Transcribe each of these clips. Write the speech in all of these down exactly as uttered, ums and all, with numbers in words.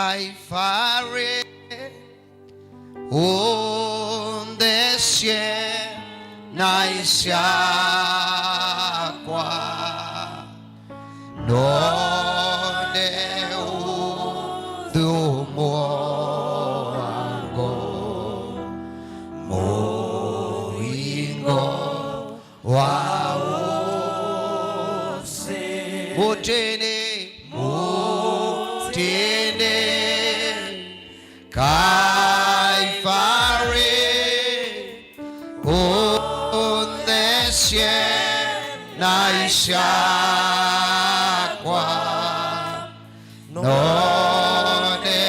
Kaivarĩ, ũnthesye naĩ syakwa, none ũthũmũo wa ngoo, mũingo wa ũsĩ. Mũtĩnĩ, mũtĩnĩ, Kaivarĩ, ũnthesye naĩ syakwa, none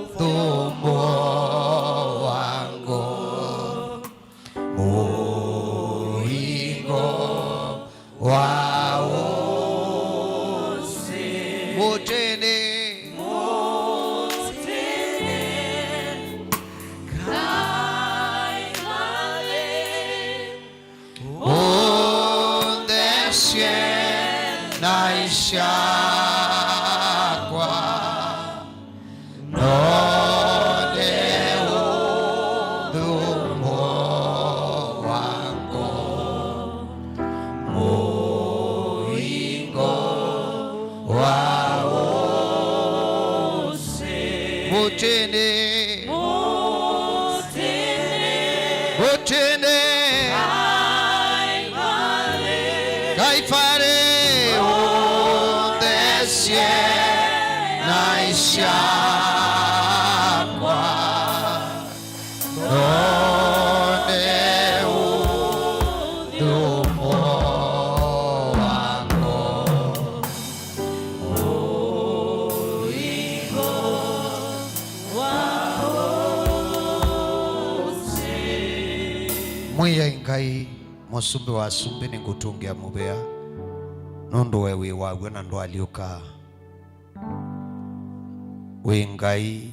ũthũmũo wa ngoo, mũingo wa ũsĩ. Mũtĩnĩ, mũtĩnĩ, Kaivalĩ, ũnthesye naĩ syakwa, none ũthũmũo wa ngoo, mũingo wa ũsĩ. Mũtĩnĩ, mũtĩnĩ, mũtĩnĩ, Kaivalĩ, ũnthesye naĩ syakwa, none ũthũmũo wa ngoo, mũingo wa ũsĩ. Mwĩai Ngai, Mũsumbĩ wa asumbĩ, nĩngũtũngĩa mũvea nũndũ we wĩ wa w'o na ndwalyũkaa. Wĩ Ngai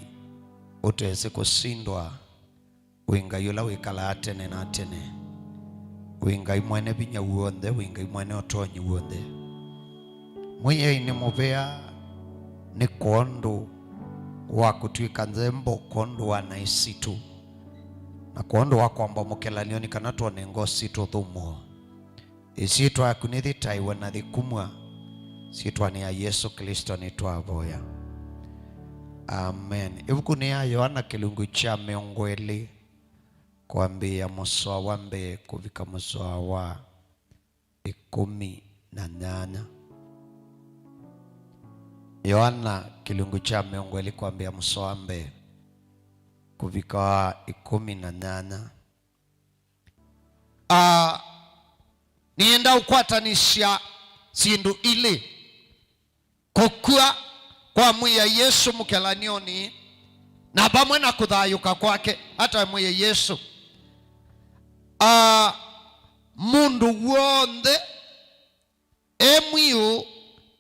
ũtesĩ kũsindwa, wĩ Ngai ũla wĩkalaa tene na tene, wĩ Ngai mwene vinya w'onthe, wĩ Ngai mwene ũtonyi w'onthe. Mwĩai nĩ mũvea nĩ kwondũ wa kũtw'ĩka nzembo kwondũ wa naĩ sitũ, na kwondũ wa kwamba mũkelanĩo nĩ kana twone ngoo sitũ ũthũmũo. Ĩsyĩtwa yaku nĩthitaĩwe na yĩkumw'a. Syĩtwanĩ ya Yesũ Klĩsto nĩtwavoya. Amen. Ĩvukunĩ ya Yoana kĩlungu kya mĩongo ĩlĩ, kwambĩĩa mũsoa wa mbee kũvika mũsoa wa ĩkũmi na nyanya. Yoana kĩlungu kya mĩongo ĩlĩ kwambĩĩa mũsoa wa mbee kũvika wa ĩkũmi na nyanya. Ah, nĩenda ũkwatanĩsya syĩndũ ilĩ, kũkw'a kwa Mwĩai Yesũ mũkelanĩonĩ na vamwe na kũthayũka kwake. Ata Mwĩai Yesũ? Ah, mũndũ w'onthe e mwiũ,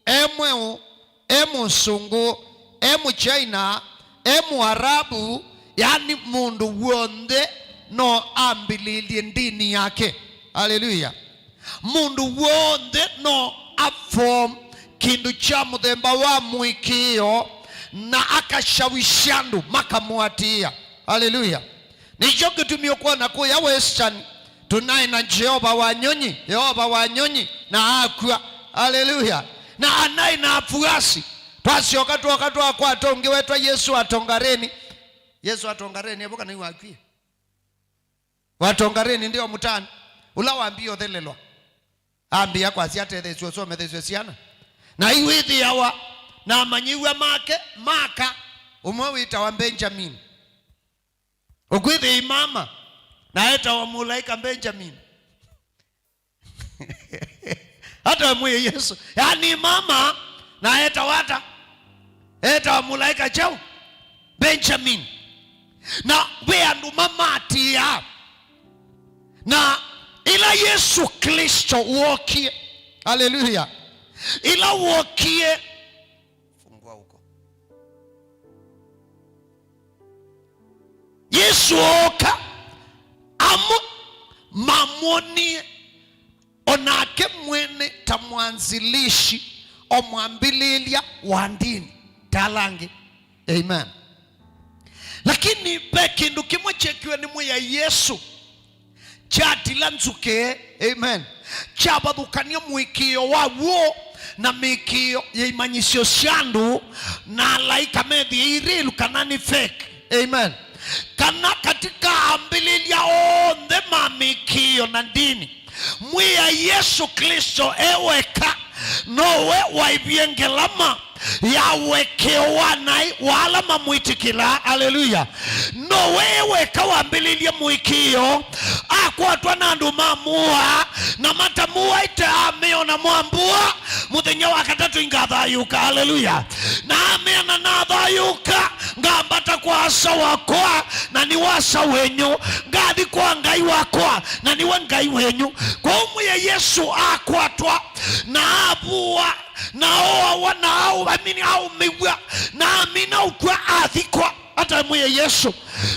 e mweũ, e mũsũngũ, e mũchaina, e mũarabu, yani mũndũ w'onthe no ambĩlĩlye ndĩni yake. Aleluya! Mũndũ w'onthe no aform kĩndũ kya mũthemba wa mũĩkĩĩo na akashawishi andũ makamũatĩĩa. Aleluya! Nĩkyo kĩtumi ũkwona kũya Western, tunaĩ na Jehova wa nyonyi, Yehova wa nyonyi, na akw'a. Aleluya! Na anaĩ na afuasi. Twasyoka twoka twakwata ũngĩ wetwa Yesu wa Tongareni. Yesu wa Tongareni, evo kana yu akwie? Wa Tongareni ndio mũtani. Ũla wambie ũthelelwa. Ambia kwasya atetheesye ũsomethesye syana. Na yu ĩthĩawa na amanyĩw'a make, maka, ũmwe wĩtawa Benjamin. Ũkwĩthĩa mama, na etawa mũlaĩka Benjamin. Ata Mwĩai Yesũ. Yani mama, na etawa ata? Etawa mũlaĩka kyaũ? Benjamin. Na ve andũ mamatĩaa. Na ĩla Yesũ Klĩsto wookie. Aleluya. Ĩla wookie, fungua huko. Yesũ ooka, amwe mamwonie o nake mwene ta mwanzilishi o mwambĩlĩĩlya wa ndini ta ala angĩ. Amen. Lakini ve kĩndũ kĩmwe kyekiwe nĩ Mwĩai Yesũ kyatila nzukĩ, amen, kyavathũkany'a mũĩkĩĩo wa w'o na mĩĩkĩĩo ya imanyĩsyo sya andũ na alaĩka methĩe irĩlu kana nĩ fake. Amen. Kana katika ambĩlĩlya onthe ma mĩĩkĩĩo na ndini, Mwĩai Yesũ Klĩsto e weka nowe waĩvie ngelama ya ũekeo wa naĩ wa ala mamwĩtĩkĩlaa. Aleluya! Nowe e weka wambĩlĩlye mũĩkĩĩo, akwatwa na andũ mamũaa, na matamũaĩte amea, "O na mwambũa, mũthenya wa katatũ ingathayũũka." Aleluya! Na amea, "Na nathayũũka, ngambata kwa Asa wakwa, na nĩ Asa wenyu, ngathi kwa Ngai wakwa, na nĩwe Ngai wenyu." Kwoou Mwĩai Yesũ akwatwa na avũwa, na ooawa, na au-, I mean, aũmĩw'a, na amina ũkw'a, athikwa. Ata Mwĩai Yesũ.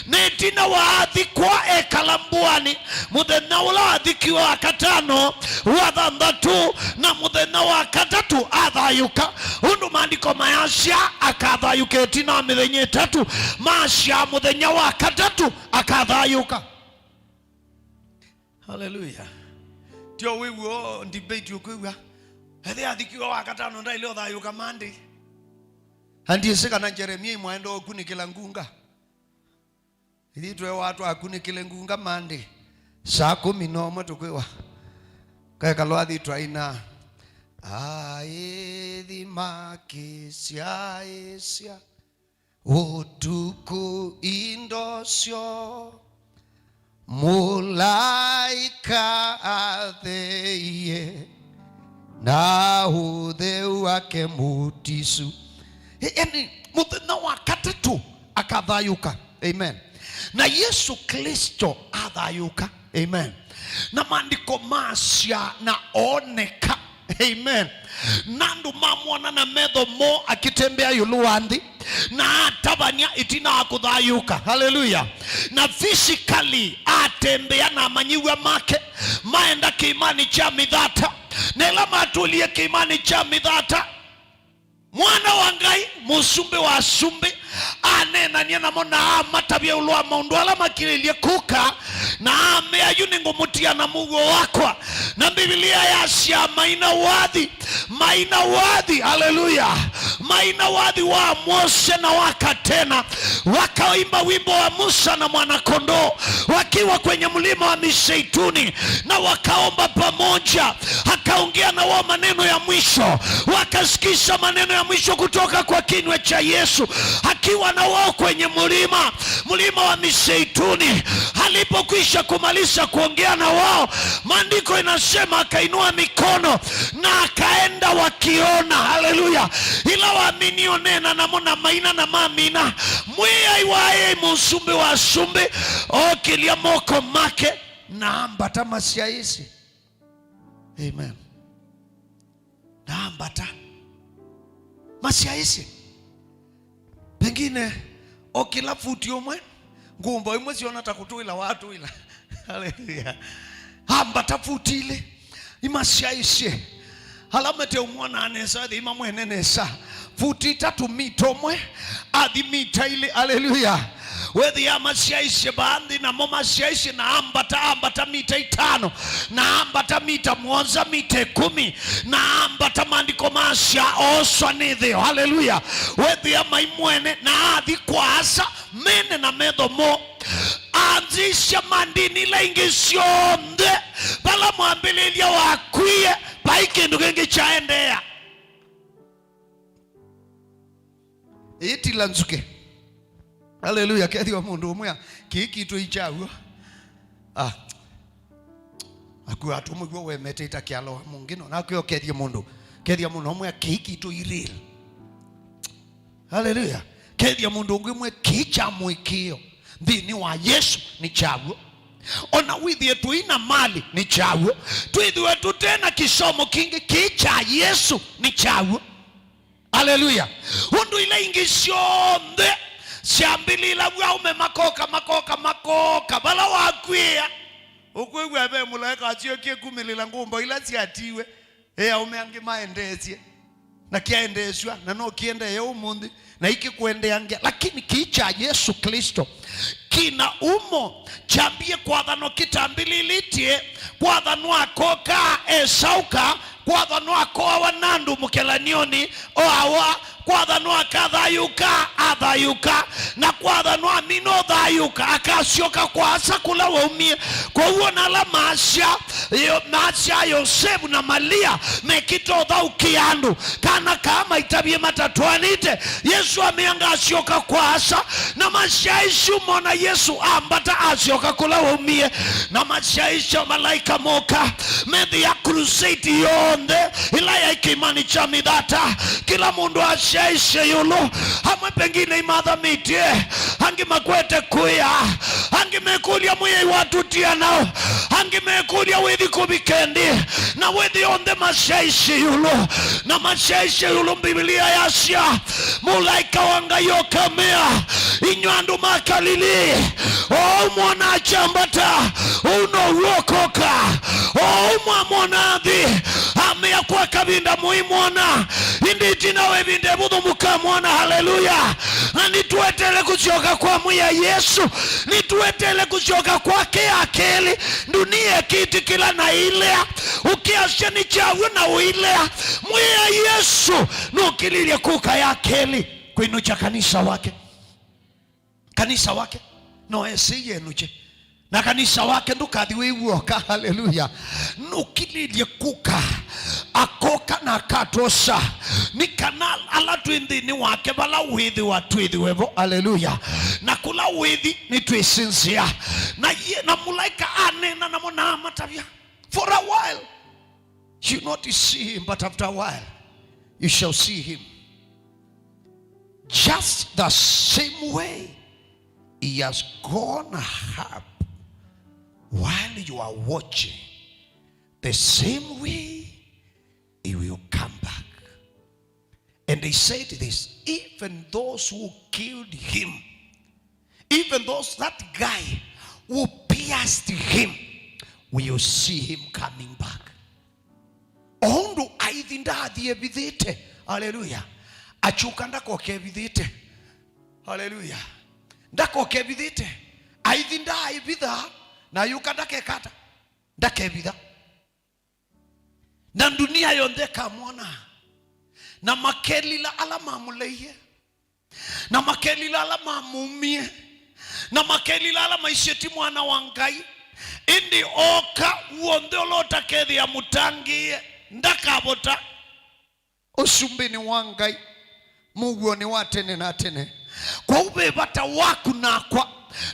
Na ĩtina wa athikwa, ekala mbũanĩ mũthenya ũla wathikiwe wa katano, wa thanthatũ, na mũthenya wa katatũ athayũka. Ũndũ maandĩko mayasya, akathayũka ĩtina wa mĩthenya ĩtatũ, masya mũthenya wa katatũ akathayũka. Haleluya. Tyo wĩw'o debate ũkwĩw'a. Ethĩa athikiwe wa katano, ndaĩle ũthayũka Monday. Andiĩsĩ kana Jeremia imwaenda ũkunĩkĩla ngunga. Ithyĩ twewa twakunĩkĩle ngunga Monday saa kũmi na ũmwe tũkwĩwa. Kekalo athi twaina. Aĩthi makĩsyaĩsya ũtukũ indo syo, mũlaĩka atheie, na ũtheu wake mũtisu. Yaani, mũthenya wa katatũ akathayũka. Amen. Na Yesũ Klĩsto athayũka. Amen. Na maandĩko masya na ooneka. Amen. Na andũ mamwona na metho moo akĩtembea ĩũlũ wa nthĩ, na atavany'a ĩtina wa kũthayũũka. Haleluya. Na physically atembea na amanyĩw'a make, maenda kĩĩmanĩ kya Mĩthata. Na ĩla matũlie kĩĩmanĩ kya Mĩthata, Mwana wa Ngai, Mũsumbĩ wa asumbĩ, aneenany'a namo na amatavya ĩũlũ wa maũndũ ala makĩlĩlye kũka, na amea, "Yu nĩngũmũtia na mũuo wakwa." Na Mbivilia yasya, "Maina wathi, maina wathi," aleluya, "maina wathi wa Mose na wa Katena, wakaimba wimbo wa Musa na Mwanakondoo wakiwa kwenye mlima wa Mizeituni, na wakaomba pamoja." Akaongea na wao maneno ya mwisho, wakasikiza maneno ya mwisho kutoka kwa kinywa cha Yesu akiwa na wao kwenye mlima, mlima wa Mizeituni. Alipokwisha kumaliza kuongea na wao, maandiko inasema akainua mikono na akaenda wakiona. Haleluya! Ĩla waminio neena namo na maina na mamina, Mwĩai wa aĩi, Mũsumbĩ wa asumbĩ, okĩlya moko make na ambata masyaĩĩsye. Amen. Na ambata masyaĩĩsye. Pengine o kĩla futi ũmwe, ngumbo imwe syona ta kũtũĩla watũĩla. Haleluya. Ambata futi ilĩ, imasyaĩĩsye. Ala mate ũmwonaa nesa, thĩ imamwene nesa. Futi itatũ mita ũmwe, athi mita ilĩ. Aleluya. Wethĩa masyaĩĩsye vaa nthĩ, namo masyaĩĩsye na ambata, ambata mita itano, na ambata mita mũonza, mita ĩkũmi, na ambata, maandĩko masya, ooswa nĩ ĩtheo. Aleluya. Wethĩa maimwene, na athi kwa Asa, mene na metho moo. Anzisya mandini ila ingĩ syonthe, vala mwambĩlĩlya wakwie, vai kĩndũ kĩngĩ kyaendeea. Ĩtila nzukĩ. Aleluya. Kethĩwa mũndũ ũmwe a, "Kĩĩ kitũ ikyaw'o." Ah. Akwĩa atũmwe w'o wemete ita kĩalo wa mũngĩ no. Nakwĩa ũkethye mũndũ. Kethya mũndũ ũmwe a, "Kĩĩ kitũ i real." Aleluya. Kethya mũndũ ũngĩ ũmwe, "Kĩĩ kya mũĩkĩĩo nthĩnĩ wa Yesũ nĩ kyaw'o." O na wĩthĩe tũi na malĩ nĩ kyaw'o. Twĩthĩwe tũte na kĩsomo kĩngĩ, kĩĩ kya Yesũ nĩ kyaw'o. Aleluya. Ũndũ ila ingĩ syonthe syambĩlĩĩla vu aũme makoka, makoka, makoka. Vala wakw'ĩĩa, ũkwĩw'a ve mũlaĩka asyokie kumĩlĩla ngũmbo ila syatiwe, ĩ aũme angĩ maendeesye. Na kyaendeesw'a, na no kĩendee ũmũnthĩ, na ikĩkũendeangĩa. Lakini kĩĩ kya Yesũ Klĩsto kĩna umo, kyambie kwathanwa kĩtambĩlĩlĩtye, kwathanwa akoka, esaũka, kwathanwa akoawa na andũ mũkelany'onĩ, oawa, kwathanwa akathayũũka, athayũũka, na kwathanwa amina ũthayũũka, akasyoka kwa Asa kũla waumie. Kwoou ona ala maasya, yo-, maasya Yosevu na Malia mekĩte ũthaũkĩa andũ, kana kaa maitavye matatwaanĩte, Yesũ amea ngasyoka kwa Asa, na masyaĩĩsya mona Yesũ ambata asyoka kũla waumie, na masyaĩĩsya malaika moka, methĩa crusade yonthe ĩla yaĩ kĩĩmanĩ kya Mĩthata, kĩla mũndũ asyaĩĩsye ĩũlũ, amwe pengine imathamĩtye, angĩ makwete kũĩa, angĩ mekũlya Mwĩai watũtia nao, angĩ mekũlya wĩthi kũvike ndĩ, na wĩthĩ onthe masyaĩĩsye ĩũlũ, na masyaĩĩsye ĩũlũ, Mbivilia yasya, mũlaĩka wa Ngai ũkamea, inyw'ĩ andũ ma Kalilii, o ũu mwona akyambata, ũu now'o ũkoka, o ũu mwamwona athi, amea kwa kavinda mũimwona, ĩndĩ ĩtina wa ĩvinda ĩvũthũ mũkamwona. Haleluya! Na nĩtũeteele kũsyoka kwa Mwĩai Yesũ, nĩtũeteele kũsyoka kwake ya kelĩ. Ndunia ĩkĩtĩkĩla na ĩilea, ũkĩasya nĩ kyaw'o na ũilea. Mwĩai Yesũ nũkĩlilye kũka ya kelĩ kwĩnũkya kanisa wake. Kanisa wake no esĩ yenũkye. Na kanisa wake ndũkathi wĩ w'oka. Haleluya! Nũkĩlilye kũka, akoka na akatwosa. Nĩ kana ala twĩ nthĩnĩ wake vala wĩthĩwa twĩthĩwe vo. Haleluya! Na kũla wĩthi nĩtwĩsĩ nzĩa. Na ye, na mũlaĩka aneena namo na amatavya, for a while you not see him, but after a while you shall see him. Just the same way he has gone up while you are watching, the same way he will come back. And he said this, even those who killed him, even those, that guy who pierced him, will see him coming back. O ũndũ aithi ndaathi evithĩte. Haleluya! Akyũka ndakoka evithĩte. Haleluya! Ndakoka evithĩte. Aithi ndaaĩvitha, na ayũka ndakeka ata? Ndakevitha. Na ndunia yonthe ĩkamwona, na makelila ala mamũleie, na makelila ala mamumie, na makelila ala maisye ti mwana wa Ngai. Ĩndĩ ooka, w'onthe ũla ũtakethĩa mũtangĩĩe ndakavota ũsumbĩnĩ wa Ngai mũuonĩ wa tene na tene. Kwoou ve vata waku nakwa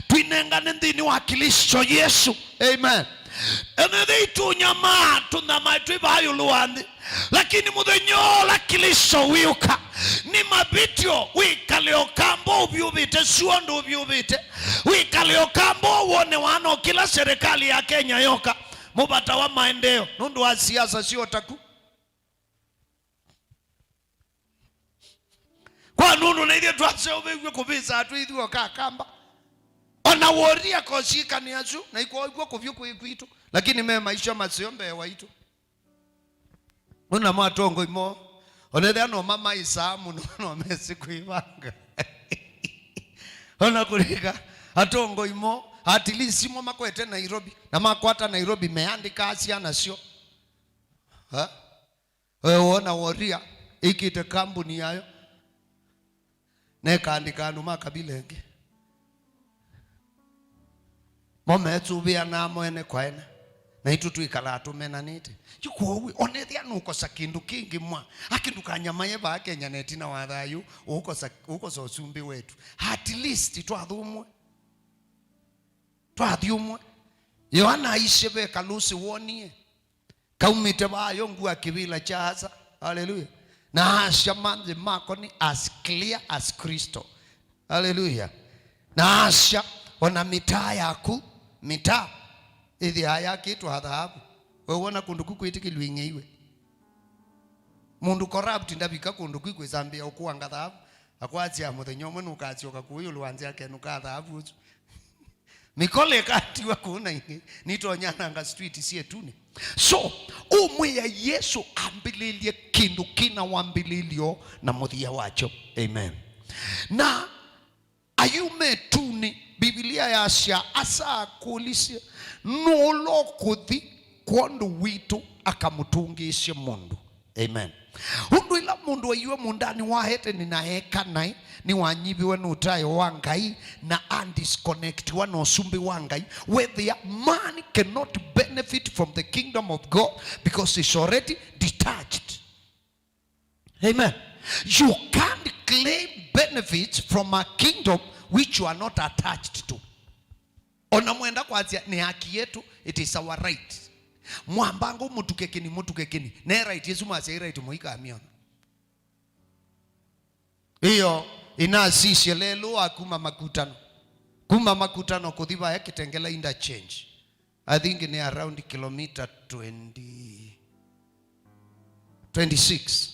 twinengane nthĩnĩ wa Klĩsto Yesũ. Amen. Ene thĩ itũnyamaa, tũnyamae twĩ vaa ĩũlũ wa nthĩ. Lakini mũthenya ũla Klĩsto wĩũka, nĩ mavĩtyo wĩkale o kamba ũvyũvĩte, sua ũndũ ũvyũvĩte. Wĩkale o kamba wone wana o kĩla serikali ya Kenya yoka, mũvata wa maendeeo nũndũ wa siasa sya ũtaku. Kwa nũndũ na ithyĩ twaseũvĩw'e kũvĩsaa twĩ ithyĩ o kakamba. Ona Woria kosiĩkanĩ asu, na ikwokw'a kũvyũ kwĩ kwitũ, lakini me maisha maseo mbee waitũ. Nũna mo atongoi moo, ona ethĩa no mamaĩsaa mũno, no mesĩ kwĩvanga. Ona kũlika atongoi moo, at least mo makwete Nairobi, na makwata Nairobi, meandĩkaa syana syoo. Ha? We wona Woria ĩkĩte kambuni yayo, na ĩkaandĩka andũ ma kabila ĩngĩ. Mo meetũvĩanaa mo ene kwa ene, naitũ twĩkalaa tũmenanĩte. Yu kwoou, onethĩa nũkosa kĩndũ kĩngĩ mwa, akĩ ndũkanyamae vaa Kenya na ĩtina wa thayũ, ũkosa, ũkosa ũsumbĩ wetu. At least twathũmwe. Twathũmwe. Yoana aisye ve kalũsĩ wonie. Kaumĩte vaa yo ngua kĩvĩla kya Asa. Haleluya. Na asya manthĩ mako nĩ as clear as crystal. Haleluya. Na asya, ona mĩtaa yaku, mĩtaa ĩthĩaa yakĩtwa thahabu. We wona kũndũ ku kwĩtĩkĩlw'a ing'eiwe? Mũndũ corrupt ndavika kũndũ ku kwĩsambĩa ũkũanga thahabu. Akwasya mũthenya ũmwe nũkasyoka kũu ĩũlũ wa nzĩa kenũkaa thahabu ũsu. Mĩkola ĩkatiwa kũu na ingĩ, nĩtonya nanga street syĩ ĩtunĩ. So, ũmwĩa Yesũ ambĩlĩlye kĩndũ kĩna wambĩlĩlyo na mũthya wakyo. Amen. Na ayuma ĩtunĩ, Mbivilia yasya, Asa akũlisye, nũũ ũla ũkũthi kwondũ witũ akamũtũngĩĩsye mũndũ? Amen. Ũndũ ĩla mũndũ aiwe mũũndanĩ wa Eteni na eka naĩ, nĩwanyiviwe nĩ ũtaĩo wa Ngai na andisconnectiwa na ũsumbĩ wa Ngai. Wethĩa man cannot benefit from the kingdom of God because he's already detached. Amen. You can't claim benefits from a kingdom which you are not attached to. Ona mwenda kwasya nĩ haki yetu, it is our right. Mwambanga mũtuke kĩni, mũtuke kĩni. Ne right ĩsu mwasya ĩ right mũikamĩona. Iyo, inasisye lelũ wa kuma Makutano. Kuma Makutano kũthi vaya Kitengela interchange. I think nĩ around kilometer twenty, twenty-six.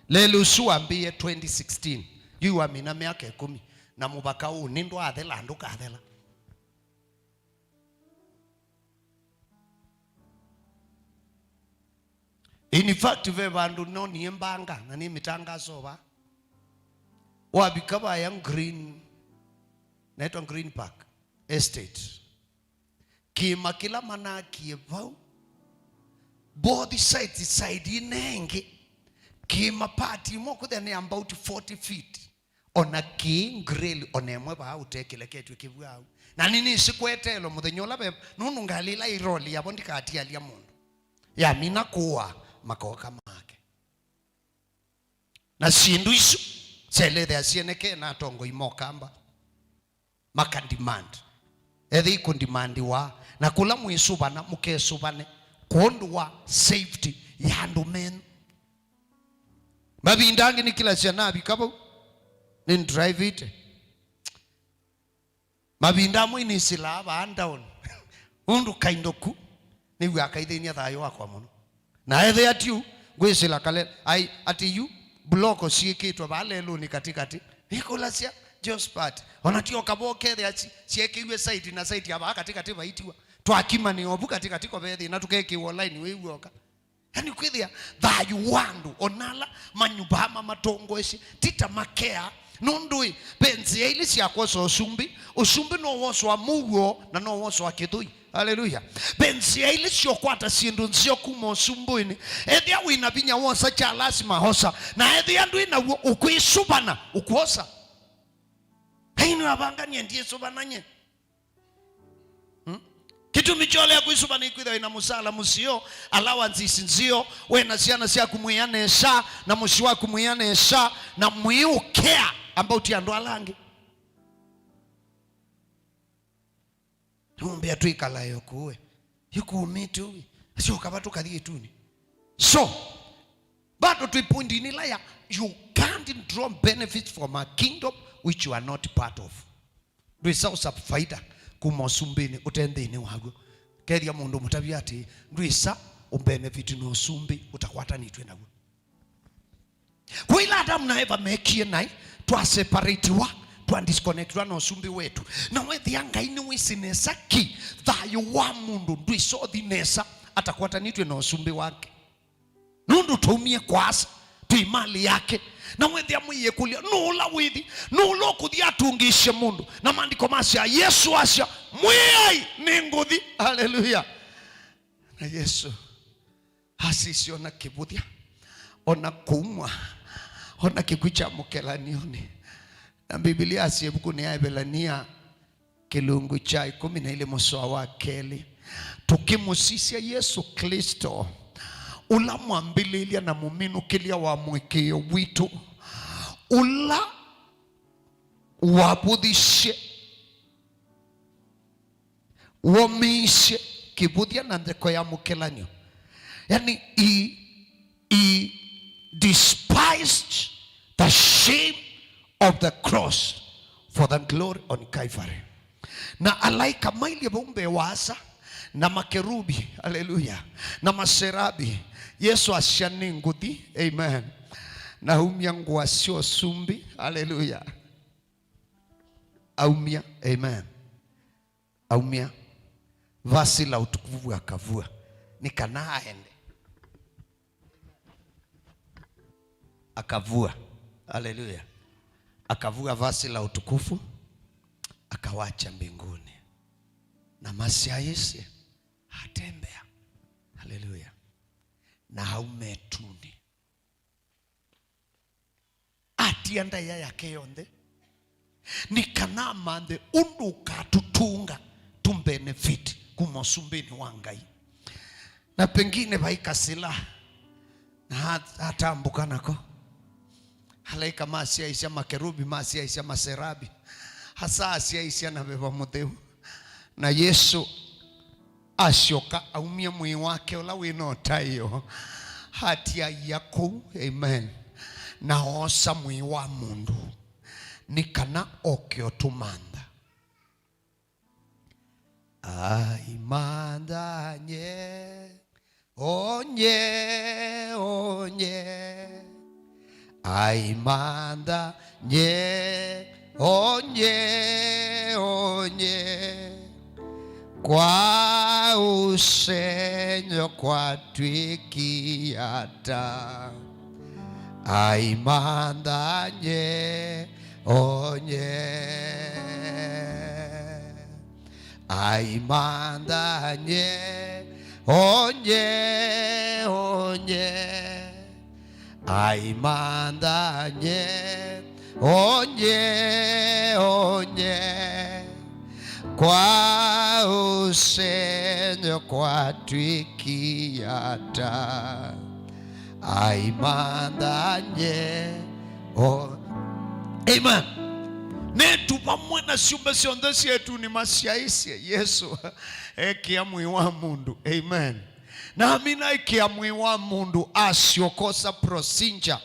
Lelũ ũsu wambĩĩe twenty sixteen. Yu wamina myaka ĩkũmi. Na mũvaka ũũ nĩ ndwathela, ndũkathela. In fact, ve vandũ nonie mbanga, na nĩ mĩtangaso va. Wavika vaya Green, naitwa Green Park Estate. Kĩĩma kĩla manakie vau, both sides, side ĩno ĩngĩ, kĩĩma part ĩmwe kwĩthĩa nĩ about forty feet. Ona kĩĩ grill ona ĩmwe vaa ũtekĩleketw'e kĩvw'au. Na nĩnĩsĩ kweteelwe mũthenya ũla ve, nũndũ ngalĩ ĩla ĩroli yavo ndikatialya mũndũ. Yamina kũa makoka make. Na syĩndũ isu syelethea syĩnekee na atongoi mokamba. Makademand. Ethĩwa ikũdimandiwa, na kũla mwĩsũvana, mũkesũvane kwondũ wa safety ya andũ menyu. Mavinda angĩ nĩ kĩla syana avika vau, nĩ ndrivĩte. Mavinda amwe nĩsĩlaa vaa down. Ũndũ kaindo ku, nĩw'aa kaithĩny'a thayũ wakwa mũno. Na ethĩa ti ũu, ngwĩsĩla kale, ai, atĩ yu, block syĩkĩtwe vaa lelũnĩ katĩkatĩ. Nĩkũlasya, Josphat, ona ti o kavaa ũkethĩa si-, syekĩiwe side na side ya vaa katĩkatĩ vaitiwa. Twakima nĩ ovu katĩkatĩ kovethĩ na tũkekĩwa line wĩw'oka. Yani kwĩthĩa thayũ wa andũ, ona ala manyuvaa mamatongoesye, ti ta makea, nũndũ ĩ, ve nzĩa ilĩ sya kwosa ũsumbĩ. Ũsumbĩ no woswa mũuo na no woswa kĩthũi. Haleluya. Ve nzĩa ilĩ syokwata syĩndũ nzeo kuma ũsumbĩnĩ. Ethĩa wĩ na vinya wosa kya lasima osa, na ethĩa ndwĩ naw'o ũkwĩsũvana ũkwosa. Hei nĩwavanganie ndiĩsũvanany'e. Hmm? Kĩtumi kyolea kwĩsũvana nĩ kwĩthĩwa wĩ na mũsala mũseo, allowances nzeo, wĩ na syana syaku mwĩa nesa, na mũsyĩ waku mwĩa nesa, na mwĩũkea about andũ ala angĩ. Nĩũmbĩa twĩkalae ũkũũe. Yĩkũũmĩte ũu. Asyoka va tũkathi ĩtunĩ. So, bado twĩ pointinĩ ĩla ya, you can't draw benefits from a kingdom which you are not part of. Ndwĩsa ũsa faida kuma ũsumbĩnĩ ũte nthĩnĩ waw'o. Kethĩa mũndũ mũtavya atĩ, ndwĩsa ũbenefit na ũsumbĩ ũtakwatanĩtw'e naw'o. Kwa ila Adamu na Eva mekie naĩ, twaseparatiwa, twadisconnectwa na ũsumbĩ wetu. Na wethĩa Ngai nĩwĩsĩ nesa ki thayũ wa mũndũ ndwĩsa ũthi nesa atakwatanĩtw'e na ũsumbĩ wake. Nũndũ twaumie kwa Asa, twĩ malĩ yake. Na wethĩa mwĩyĩkũlya, nũũ ũla wĩthi? Nũũ ũla ũkũthi atũngĩĩsye mũndũ? Na maandĩko masya, Yesũ asya, Mwĩai, nĩngũthi. Haleluya. Na Yesũ asisye ona kĩvũthya, ona kũumwa, ona kĩkw'ũ kya mũkelanioni. Na Mbivilia asya ĩvukunĩ ya Evelania, kĩlungu kya ĩkũmi na ilĩ mũsoa wa kelĩ, tũkĩmũsisya Yesũ Klĩsto, ũla mwambĩlĩlya na mũminũkĩlya wa mũĩkĩĩo witũ, ũla wavũthisye, womĩisye kĩvũthya na ntheko ya mũkelan'yo. Yani, he, he despised the shame of the cross for the glory on Calvary. Na alaika mailyĩ vau mbee wa Asa, na makerubi, haleluya, na maserabi, Yesũ asya, "Nĩngũthi." Amen. Na aumya ngũa sya ũsumbĩ, haleluya. Aumya, amen. Aumya vazi la utukufu akavua. nĩ kana aende. Akavua. Haleluya. Akavua vazi la utukufu, akawacha mbinguni. Na masyaĩĩsye atembea. Haleluya. Na auma ĩtunĩ. Atia ndaĩa yake yonthe, nĩ kana amanthe ũndũ ũkatũtũnga tũmbenefit kuma ũsumbĩnĩ wa Ngai. Na pengine vai kasila, na at-, atambũka nako. Alaika masyaĩĩsya, makerubi masyaĩĩsya, maserabi, asa asyaĩĩsya na Veva Mũtheu. Na Yesũ asyoka aumya mwĩĩ wake ũla wĩ na ũtaĩo, atiaia kũu. Amen. Na oosa mwĩĩ wa mũndũ, nĩ kana oke ũtũmantha. Aimantha nye, o nye, o nye. Aimantha nye, o nye, o nye. Kwa ũsengy'o kwatw'ĩkie ata? Aimantha nye, o nye. Aimantha nye, o nye, o nye. Aimantha nye, o nye, o nye. Kwa ũsengy'o kwatw'ĩkie ata? Aimantha nye, o. Amen. Nĩtu vamwe na syũmbe syonthe syetu nĩmasyaĩĩsye Yesũ ekĩa mwĩĩ wa mũndũ. Amen. Na amina ekĩa mwĩĩ wa mũndũ, asyoka osa procedure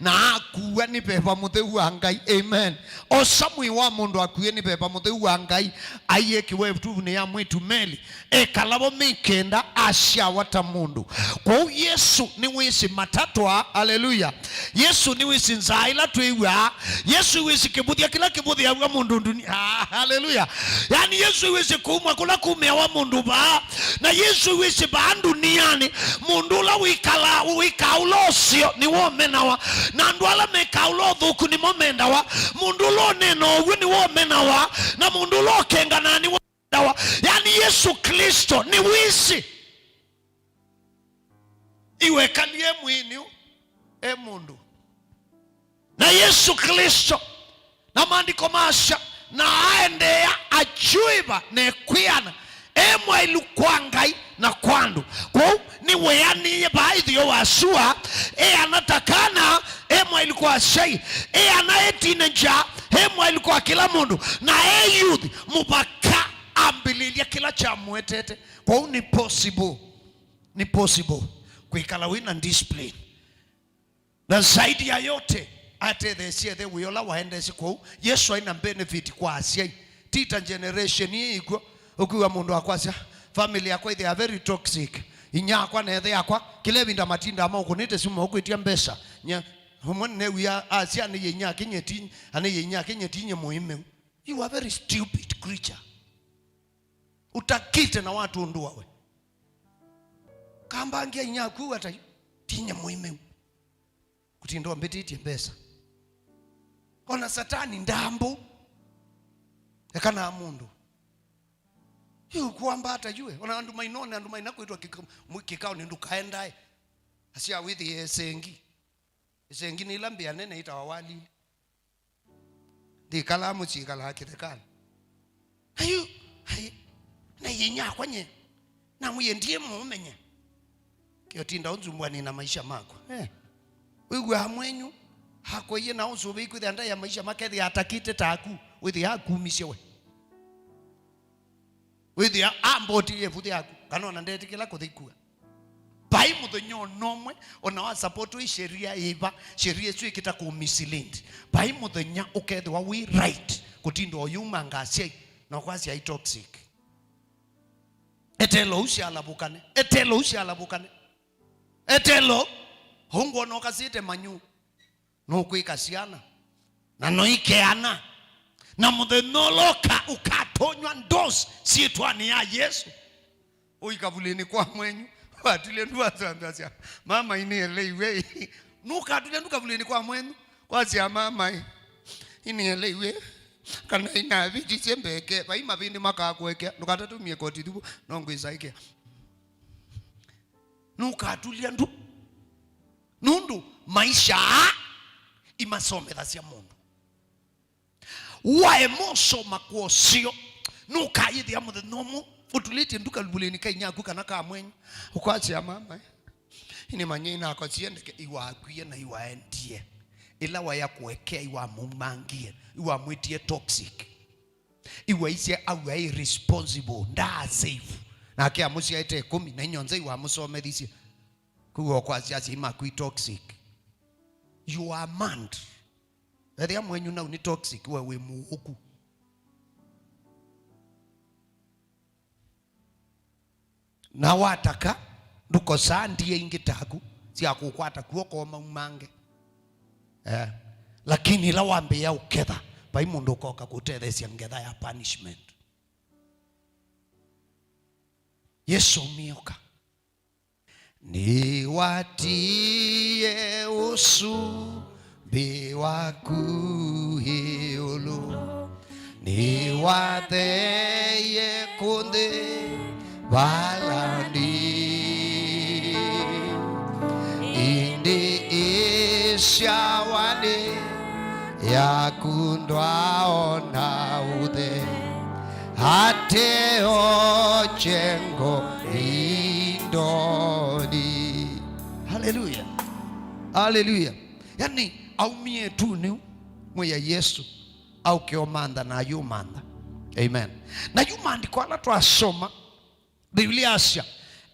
na akuwa nĩ Veva Mũtheu wa Ngai. Amen. Osa mwĩĩ wa mũndũ akuwe nĩ Veva Mũtheu wa Ngai, aiĩkĩwe ĩtuvunĩ ya mwĩĩtu Meli, ekala vo mĩĩ kenda, asyawa ta mũndũ. Kwoou Yesũ nĩwĩsĩ matatwa. Haleluya. Yesũ nĩwĩsĩ nzaa ĩla twĩw'aa. Yesũ wĩsĩ kĩvũthya kĩla kĩvũthĩaw'a mũndũ nduni-, ah, haleluya. Yaani Yesũ wĩsĩ kũumwa kũla kumĩawa mũndũ vaa. Na Yesũ wĩsĩ vaa ndunianĩ, mũndũ ũla wĩkalaa, wĩkaa ũla ũseo nĩwe ũmenawa. Na andũ ala mekaa ũla ũthũku nĩmo mendawa. Mũndũ ũla ũneenaa ũw'o nĩwe ũmenawa. Na mũndũ ũla ũkenganaa nĩwe ũmendawa. Yaani Yesũ Klĩsto nĩwĩsĩ. Ĩwekalie mwĩĩnĩ ũ, e mũndũ. Na Yesũ Klĩsto, na maandĩko maasya, na aendeea akyũĩva na ekwĩana, e mwaĩlu kwa Ngai na kwa andũ. Kwoou nĩweanĩie vaa ĩtheo wa sua, eana ta kana, e mwaĩlu kwa asyai, eana e teenager, e mwaĩlu kwa kĩla mũndũ, na e youth, mũvaka ambĩlĩlya kĩla kyamũetete. Kwoou nĩ possible. Nĩ possible kwĩkala wĩ na discipline. Na zaidi ya yote, atetheesye ĩthe wĩa ũla waendeesye kũu. Yesũ aĩ na benefit kwa asyai. Ti ta generation ĩĩ ĩkw'o, ũkwĩw'a mũndũ akwasya, "Family yakwa, they are very toxic. Inyia akwa na ĩthe yakwa, kĩla ĩvinda matindaa maũkũnĩte simũ maũkwĩtya mbesa." Nye, ũmwe nĩneew'ie asya, "Anĩie inyia ake nye ti, anĩie inyia ake nye ti nye mũĩmeu." You are very stupid creature. Utakite na watu ũndũ wawe. Kambangia inya aku ata yu? Tinye mũimeu. Kũtinda ũmbĩtĩtye mbesa. Ona Satani ndambu. Eka na mũndũ. Yu kwamba ata yue? Ona andũ mainone, andũ maina kwĩtwa kĩka-, mu-, kĩkaonĩ ndũkaendae. Asya wĩthĩe sengi. Ĩsengi nĩ ila mbĩa nene itawa walili. Ndikalaa mũsyĩ, ikalaa kĩthekanĩ. Na yu, ai, na inyakwa nye. Namwĩie ndiĩ mũũmenye. Kĩotinda ũnzumbwani na maisha makwa. Eh. Wĩw'aa mwenyu, akoie na ũsũvĩi kwĩthĩa ndaĩa maisha makethĩa atakĩte taku, wĩthĩa akumisye we. Wĩthĩa ambotiie ĩvuthĩ yaku, kana ona ndetĩkĩla kũthi kua. Vai mũthenya ona ũmwe, ona wa support ĩ sheria ĩva, sheria ĩsu ĩkĩta kũ mislead. Vai mũthenya ũkethĩwa wĩ right, kũtinda ũyuma ngasyai, na ũkwasya i toxic. Etelo ũu syalavũkane, etelo ũu syalavũkane. Etelo, ũngwona ũkasĩte manyu. Nũkwĩka syana, na noikeana, na mũthenya ũla ũka-, ũkatonywa ndosi syĩtwanĩ ya Yesũ, ũikavulĩnĩ kwa mwenyu, Kwatulya ndu wasya, mama, inielewe. Nũkatulya ndu kavulĩnĩ kwa mwenyu, kwasya, mama, inielewe. Kana inavitisye mbeke, vai mavĩndĩ makakwekea, ndũkatatumie koti thuvu, no ngwĩsaĩkĩa. Nũkatulya ndu. Nũndũ maisha aa imasomethasya mũndũ. Waema ũsoma kwa ũseo, nũkayĩthĩa mũthenya ũmwe ũtulĩtye ndu kavulĩnĩ ka inyaku kana ka mwenyu, ũkwasya, mama, eh, nĩmanyie inakosie ndeke, iwakwie na iwaendie. Ĩla waya kũekea, iwamũmangie, iwamwĩtie toxic. Iwaisye au aĩ responsible, ndaa safe. Nake amũsyaĩte ĩkũmi na inyonza iwamũsomethisye. Kũu ũkwasya asyai maku i toxic. You are manned. Ethĩa mwenyu nau nĩ toxic, we wĩ mũũku. Na wataka, ndũkosaa ndia ingĩ taku sya kũkwata kw'oko maumange. Eh. Lakini ĩla wambĩĩa ũketha, vai mũndũ ũkoka kũtetheesya ngetha ya punishment. Yesũ aumie ũka. Nĩwatie ũsumbĩ waku ĩũlũ, nĩwatheie kũnthĩ vala ndi. Ĩndĩ ĩsyawa nĩ yaku ndwaona ũthe. Ateo chengo indoni. Haleluya. Haleluya. Yani, aumie tu nĩu, mwĩa Yesũ, aũke ũmantha na ayũmantha. Amen. Na yu maandĩko ala twasoma, Biblia asya,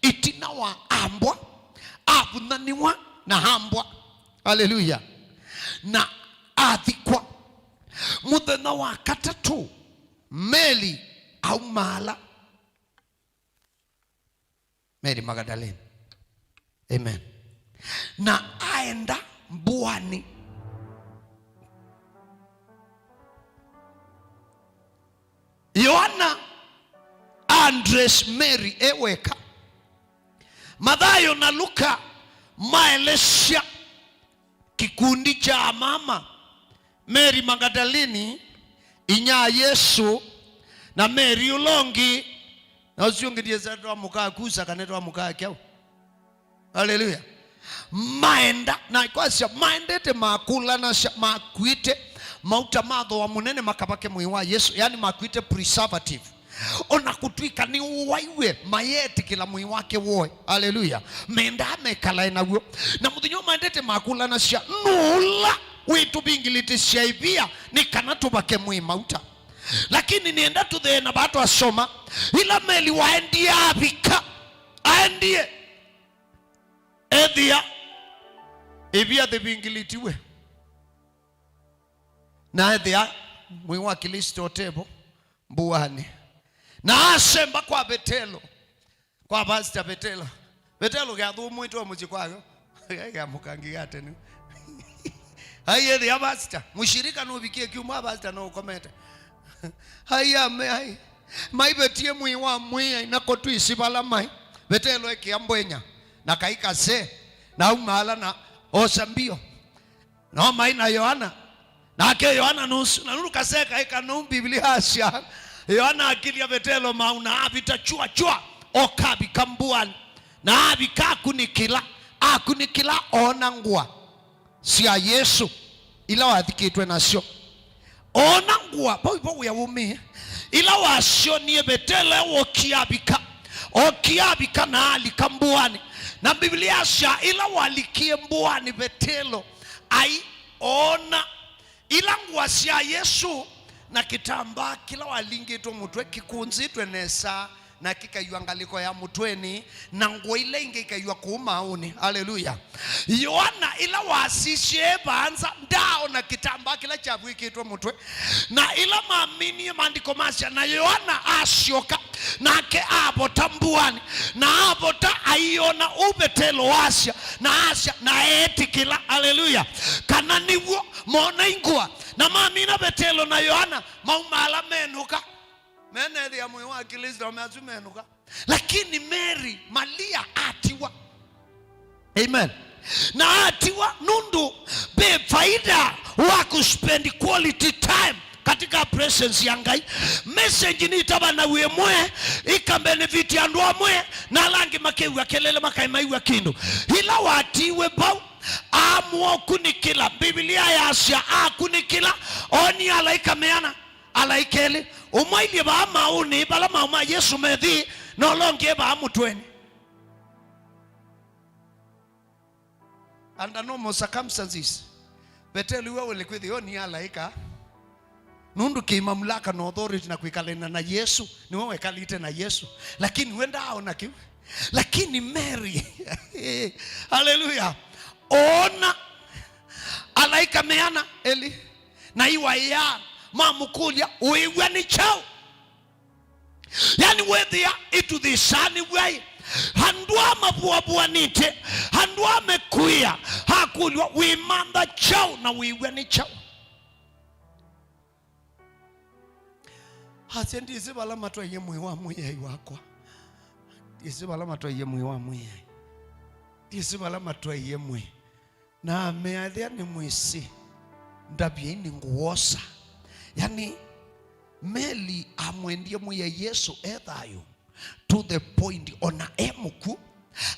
ĩtina wa ambwa, avunyanĩwa na ambwa. Haleluya. Na athikwa. Mũthenya wa katatũ, Meli aumaala. Meli Magdalene. Amen. Na aenda mbũanĩ. Yoana, Andres, Mary e weka. Mathayo na Luka maelesya kĩkundi kya amama, Mary Magdalene, inya Yesũ, na Mary ũla ũngĩ, na ũsu ũngĩ ndiĩsa twamũkaa kusa kana twamũkaa kyaũ. Haleluya. Maenda, na kwasya, maendete makũlanasya, makuĩte mauta ma thooa mũnene makavake mwĩĩ wa Yesũ, yani makuĩte preservative. O na kũtw'ĩka nĩwaiwe, mayetĩkĩla mwĩĩ wake woe. Aleluya. Mendaa mekalae naw'o. Na mũthenya ũmwe maendete makũlanasya, nũũ ũla wĩtũvingilĩtĩsya ĩvia nĩ kana tũvake mwĩĩ mauta? Lakini nĩenda tũtheena vaa twasoma, ĩla Meli waendie avika, aendie ethĩa ĩvia yĩvingilĩtiwe. Na ethĩa mwĩĩ wa Klĩsto ũtevo mbũanĩ. Na asemba kwa Vetelo, kwa Pastor Vetelo. Vetelo kĩathũmũĩtwe mũsyĩ kwake. Kĩamũkangi gate nĩu. Ai, ethĩa pastor, mũshirika nũvikie kiumwa, pastor no ũkomete. Ai, ame, ai. Maivetie mwĩĩ wa Mwĩai na kũtwisi vala mai. Vetelo ekĩa mbwenya na kai kase, na aumaala na osa mbio. No mai na Yoana. Nake Yoana nũsu, na nũndũ kaseka ĩka nũu Biblia asya, Yoana akilya Vetelo mau na avita chua chua, okavika mbũanĩ. Na avika akunĩkĩla, akunĩkĩla oona ngũa sya Yesũ ila wathikĩtwe nasyo. Oona ngũa, vau ivo wĩa wumĩe. Ila wasyonie Vetelo e wokie avika, okie avika na alika mbũanĩ. Na Biblia asya, ila walikie mbũanĩ Vetelo, ai, oona ila ngũa sya Yesũ na kĩtambaa kĩla walingĩtwe mũtwe kĩkũnzĩtwe nesa na kĩkaĩwa ngalĩko ya mũtwenĩ, na ngũa ila ingĩ ikaĩwa kũu maaũnĩ. Aleluya. Yoana ĩla wasisye e vaa nza, ndaaona kĩtambaa kĩla kyavw'ĩkĩtwe mũtwe. Na ĩla maminie, maandĩko masya, na Yoana asyoka, nake avota mbũanĩ, na avota aiona ũu Vetelo wasya, na asya, na eetĩkĩla. Aleluya. Kana nĩw'o, moona ingũa, na mamina Vetelo na Yoana, maumaala menũka. Menethĩa mwĩĩ wa Klĩsto, measu menũka. Lakini Mary, Malia atiwa, Amen. Na atiwa nũndũ ve faida wa kuspend quality time katika presence ya Ngai. Message nĩtavanaw'a ĩmwe, ĩkabenefit andũ amwe, na ala angĩ makew'a kelele, makaĩ maiw'a kĩndũ. Ĩla watiwe vau, aamua ũkunĩkĩla. Mbivilia yasya akunĩkĩla, oonie alaĩka meana, alaĩka elĩ. Ũmwe ailyĩ vaa maũũnĩ vala maũ ma Yesũ methĩĩ, na ũla ũngĩ e vaa mũtwenĩ. Under normal circumstances, Vetelo iwe wĩle kwĩthĩwa oonie alaĩka, nũndũ kĩ mamlaka na authority na kwĩkalana na Yesũ, nĩwe wekalĩte na Yesũ. Lakini we ndaaona kĩu. Lakini Mary, haleluya, oona alaĩka meana elĩ, na iwaĩa mamũkũlya, "Ũĩw'a nĩ kyaũ?" Yani, wĩthĩa ĩtuthĩsanĩw'a-ĩ, andũ aa mavũavũanĩte, andũ aa mekwĩa, akũlw'a, "Wĩmantha kyaũ na wĩw'a nĩ kyaũ?" Asya, "Ndyĩsĩ vala matwaie mwĩĩ wa Mwĩai wakwa. Ndyĩsĩ vala matwaie mwĩĩ wa Mwĩai. Ndyĩsĩ vala matwaie mwĩĩ." Na amea, "Ethĩa nĩmwĩsĩ, ndavyei nĩngũwosa." Yani, Meli amwendie Mwĩai Yesũ e thayũ to the point ona e mũkw'ũ,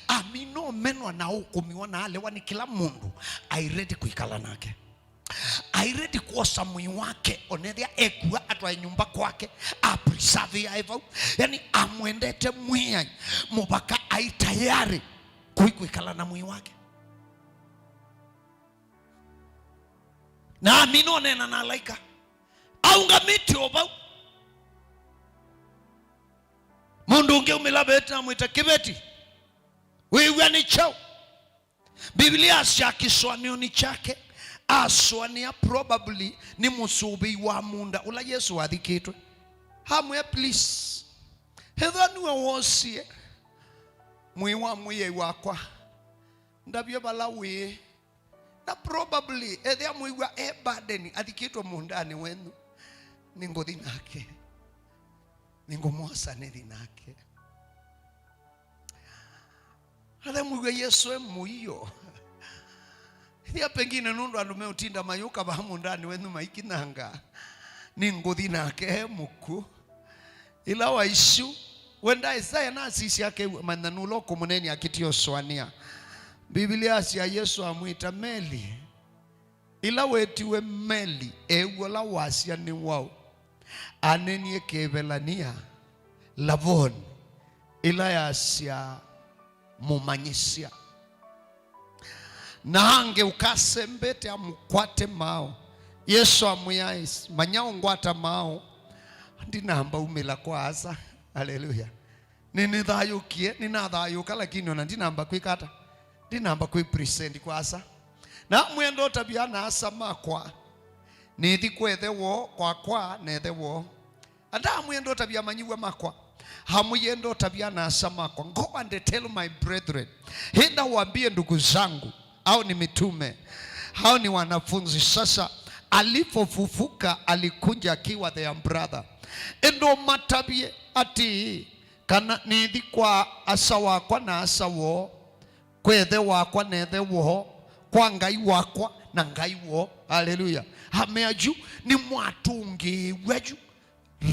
amina ũmenwa na ũkũmiwa na alewa nĩ kĩla mũndũ aĩ ready kwĩkala nake. Aĩ ready kwosa mwĩĩ wake, onethĩa ekua, atwae nyũmba kwake, apreserve aĩ vau. Yani, amwendete Mwĩai mũvaka aĩ tayari kũi kwĩkala na mwĩĩ wake. Na amina ũneena na alaĩka aũngamĩte o vau. Mũndũ ũngĩ aumĩla veti, amwĩta, "Kĩveti, wĩw'a nĩ kyaũ?" Biblia asya kĩsũanĩonĩ kyake, asũanĩa probably nĩ mũsũvĩi wa mũũnda ũla Yesũ wathikĩtwe. Amwĩa, "Please, ethĩwa nĩwe wosie mwĩĩ wa Mwĩai wakwa, ndavye vala wĩĩ. Na probably, ethĩa mwĩw'a e burden, athikĩtwe mũũndanĩ wenyu, nĩngũthi nake. Nĩngũmwosa nĩthi nake." Ethĩa mwĩw'a Yesũ e mũio. Ethĩa pengine nũndũ andũ meũtinda mayũka vaa mũũndanĩ wenyu maikinyanga, nĩngũthi nake e mũkw'ũ. Ĩla waisyu, we ndaĩ Isaya nasisya akew'a, manya nũla ũkũmũneenea akĩtie ũsũanĩa. Mbivilia yasya Yesũ amwĩta Meli. Ĩla wetiwe Meli, eew'a ũla wasya nĩ waũ? Aneenie Kĩevelania, Lavoni, ĩla yasya mũmanyĩsya. Na angĩ ũkasembete amũkwate maaũ. Yesũ amwĩa, "Manya ũngwata maaũ, ndinamba umĩla kwa Asa." Haleluya. Nĩnĩthayũkie, nĩnathayũka, lakini ona ndinamba kwĩka ata? Ndinamba kwĩ present kwa Asa. Na amwĩa, "Ndotavya ana-a-asa makwa, nĩthi kwa ĩthe woo, kwakwa na ĩthe woo." Andamwĩa, "Ndotavya amanyĩw'a makwa." Amwĩa, "Ndotavya ana-a-asa makwa. Go and tell my brethren." Enda waambie ndugu zangu, hao ni mitume, hao ni wanafunzi. Sasa, alipofufuka, alikuja akiwa their brother. Enda ũmatavye atĩĩ, kana nĩthi kwa asa wakwa na asa woo, kwa ĩthe wakwa na ĩthe woo, kwa Ngai wakwa na Ngai woo. Haleluya. Amea yu, nĩmwatũngĩĩw'a yu.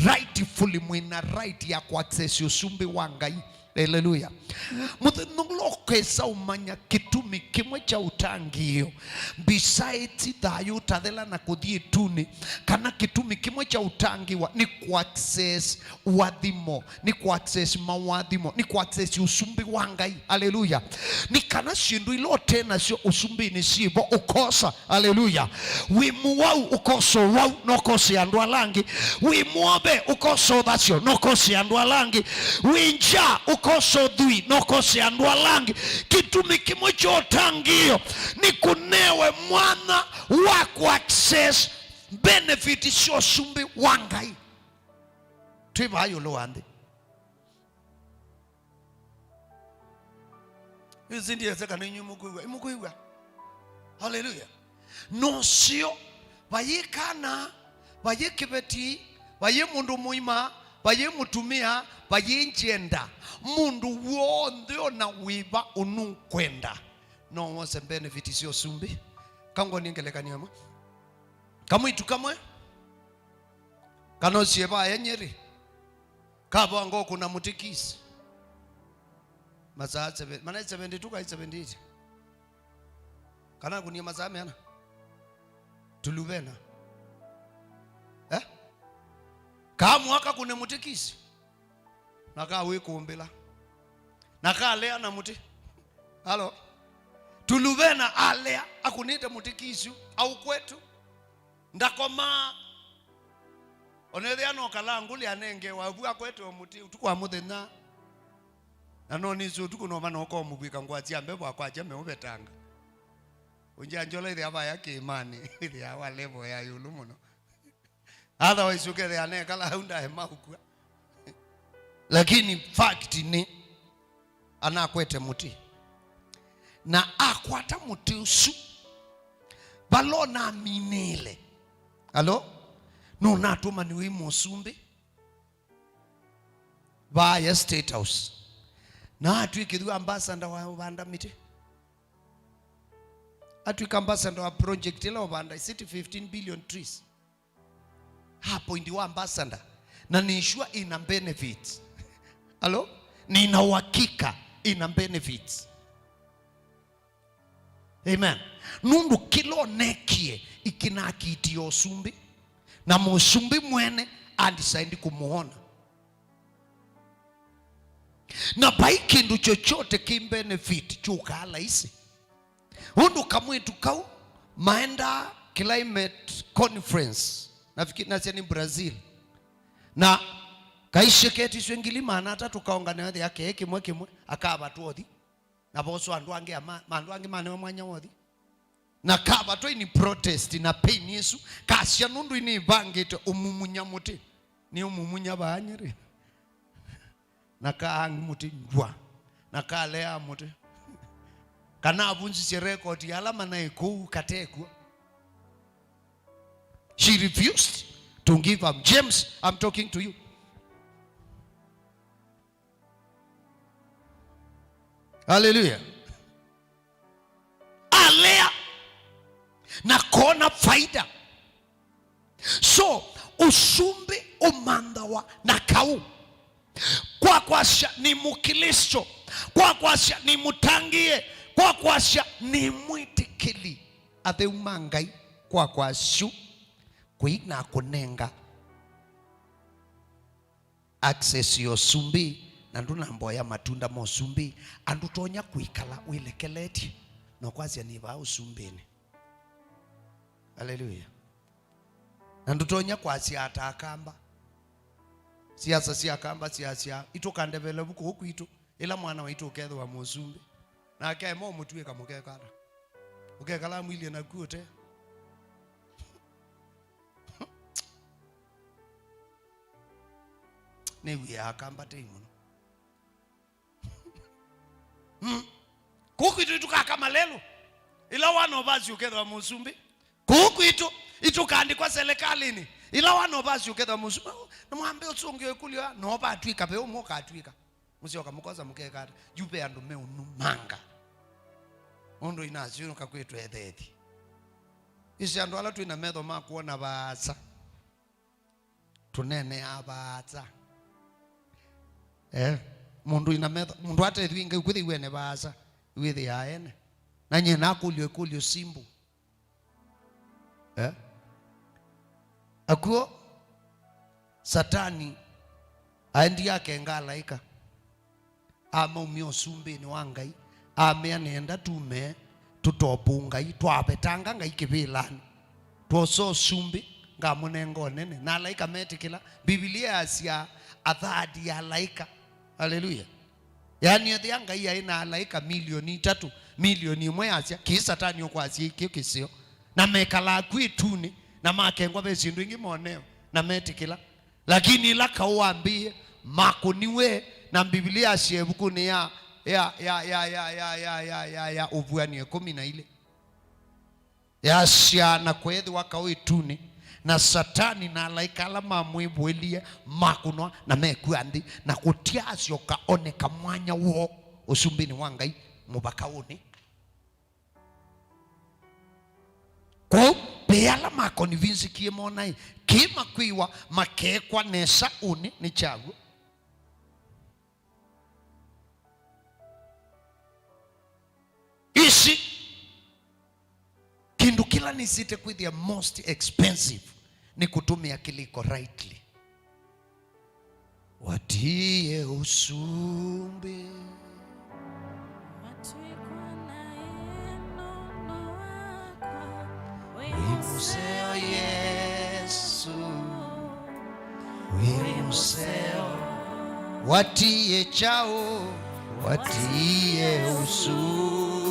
Rightfully, mwĩna right ya kũaccess ũsumbĩ wa Ngai. Haleluya. Mũthenya ũla ũkesa ũmanya kĩtumi kĩmwe kya ũtangĩĩo, besides thayũ ũtathela na kũthi ĩtunĩ, kana kĩtumi kĩmwe kya ũtangĩĩwa nĩ kũaccess ũathimo, nĩ kũaccess maũathimo, nĩ kũaccess ũsumbĩ wa Ngai. Haleluya. Nĩ kana syĩndũ ila ũte nasyo ũsumbĩnĩ syĩvo ũkosa. Haleluya. Wĩ mũwau ũkosa ũwau, na ũkose andũ ala angĩ. Wĩ mwove ũkosa ũthasyo, na ũkose andũ ala angĩ. Wĩ ngya ũkosa ũthwii, na ũkose andũ ala angĩ. Kĩtumi kĩmwe kya ũtangĩĩo nĩ kũnewe mwanya wa kũaccess benefit sya ũsumbĩ wa Ngai. Twĩ vaa ĩũlũ wa nthĩ. Ĩsĩ ndyĩsĩ kana inyw'ĩ mũkwĩw'a. Imũkwĩw'a. Haleluya. Nũseo, vayĩ kana, vayĩ kĩveti, vayĩ mũndũ mũima, vayĩ mũtumĩa, vayĩ ngenda. Mũndũ w'onthe ona wĩva ũnũkwenda, No wose benefit sya ũsumbĩ. Kangwa nĩ ngelekany'o ĩmwe. Kamwĩtu kamwe, kana ũsiĩ vaya Nyeri, kavanga ũkũna mũtĩ kisi. Masaa seven, mana seventy-two kai seventy-eight. Kana akunie masaa meana? Tuluvena. Eh? Kamwa kakũne mũtĩ kisi. Na kawĩkũmbĩla. Na kalea na mũtĩ. Halo? Tuluvena alea, akũnĩte mũtĩ kisi, au kwetu. Ndakomaa. Ona ethĩa no kalangũlĩ anenge wavu akwete o mũtĩ ũtukũ wa mũthenya. Na no nĩsĩ ũtukũ no mana ũkomũvw'ĩka ngwasya mbevo akwakya meũvetanga. Ũngya njola ĩthĩa vaya kĩĩmanĩ, ĩthĩa wa level ya ĩũlũ mũno. Otherwise ũkethĩa anekala hau ndaema ũkua. Lakini fact nĩ, anakwete mũtĩ. Na akwata mũtĩ ũsu, vala ũnaminĩle. Alo? Nũnatũmaniwe nĩ mũsumbĩ. Vaya State House. Na atw'ĩkĩthw'a ambassador wa ũvanda mĩtĩ. Atw'ĩka ambassador wa project ĩla ũvanda, is it fifteen billion trees? Appointiwa ambassador. Na nĩ sure ina benefits. Alo? Nina uhakika ina benefits. Amen. Nũndũ kĩla ũnekie ikĩnakitie ũsumbĩ, na mũsumbĩ mwene andisaindi kũmwona. Na vai kĩndũ chochote kĩ benefit kyũkaa laisi. Ũndũ kamwĩtu kau maendaa climate conference, nafikiri nasya nĩ Brazil, na kaisyeketiswe ngili maana atatũ kaongane thĩ ake kĩmwe kĩmwe, akavatwa ũthi, na voso andũ angĩ ama, andũ angĩ manewe mwanya wa ũthi. Na kavatwa ini protest na pain ĩsu, kasya nũndũ inĩvangĩte ũmumunya mũtĩ, nĩ ũmumunya vaa Nyeri. Na kaangi mũtĩ njwa, na kalea mũtĩ. Kana avunzisye record ya ala manaĩ kũu katekw'o. She refused to give up. James, I'm talking to you. Hallelujah. Alea na kona faida. So, ũsumbĩ ũmanthawa na kaũ. Kwa kwasya nĩ Mũkilĩsto, kwa kwasya nĩ mũtangĩĩe, kwa kwasya nĩ mwĩtĩkĩli atheu ma Ngai, kwa kwasyu kwĩna kũnenga access ya ũsumbĩ, na ndũnamboya matunda ma ũsumbĩ, andũ tonya kwĩkala wĩlekeletye na kwasya nĩ vaa ũsumbĩnĩ. Haleluya. Na ndũtonya kwasya ata Akamba. Siasa sya Akamba syasya, itũkandevele vu kũu kwitũ, ĩla mwana waitũ ũkethĩwa mũsumbĩ. Nake aema ũmũtuĩka mũkekala. Ũkekala mwilye naku ũte. Nĩw'ĩaa Akamba tei mũno. Mm. Kũu kwitũ itũkaka malelũ. Ĩla wana ũvasi ũkethĩwa mũsumbĩ. Kũu kwitũ itũkaandĩkwa selekalĩnĩ. Ĩla wana ũvasi ũkethĩwa mũsumbĩ. Na mwambe ũsũngĩo ĩkũlyo ya, no vatw'ĩka ve ũmwe ũkatw'ĩka. Mũsyoka mũkosa mũkekata. Yu ve andũ meũnumanga. Ũndũ inasyo nũkakwĩtwa ethethi. Isi andũ ala twĩ na metho ma kwona vaasa. Tũneeneaa vaasa. Eh, mũndũ ina metho, mũndũ atethw'e ngai kwĩthĩw'ene vaasa, wĩthĩaa ene. Na nyie nakũlyo ĩkũlyo simple. Eh? Akw'o Satani aendie akenga alaĩka. Amaumya ũsumbĩnĩ wa Ngai, amea, nĩenda tume tũtopu Ngai, twavetanga Ngai kĩvĩlanĩ, twosa ũsumbĩ, ngamũnenga ũnene. Na alaĩka metĩkĩla. Mbivilia yasya athadi ya alaĩka. Haleluya. Yaani, ethĩa Ngai aĩ na alaĩka milioni itatũ, milioni ĩmwe yasya, kĩĩ Satani ũkwasya kĩu kĩseo. Na mekalaa kwĩ ĩtunĩ, na makengwa ve syĩndũ ingĩ moneo, na metĩkĩla. Lakini ĩla kaũ wambĩĩe, makũniwe, na Mbivilia yasya ĩvukunĩ ya, ya, ya Ũvuan'yo ĩkũmi na ilĩ. Yasya, na kweethĩwa kaũ ĩtunĩ, na Satani na alaĩka ala mamwĩvũĩlile makũnwa na mekw'a nthĩ, na kũtyasyoka oneka mwanya woo ũsumbĩnĩ wa Ngai mũvaka ũnĩ. Kwoou, ve ala makonvinsikie monaĩ, kĩ makwĩwa makekwa nesa ũnĩ nĩ kyaw'o. Ici, kĩndũ kĩla nĩsĩte kwĩthĩa most expensive nĩ kũtũmĩa kĩlĩko rightly. Watiie ũsumbĩ. Watw'ĩkwa naĩ nũndũ wakwa, wĩ mũseo Yesũ, wĩ mũseo. Watiie kyaũ? Watiie ũsumbĩ.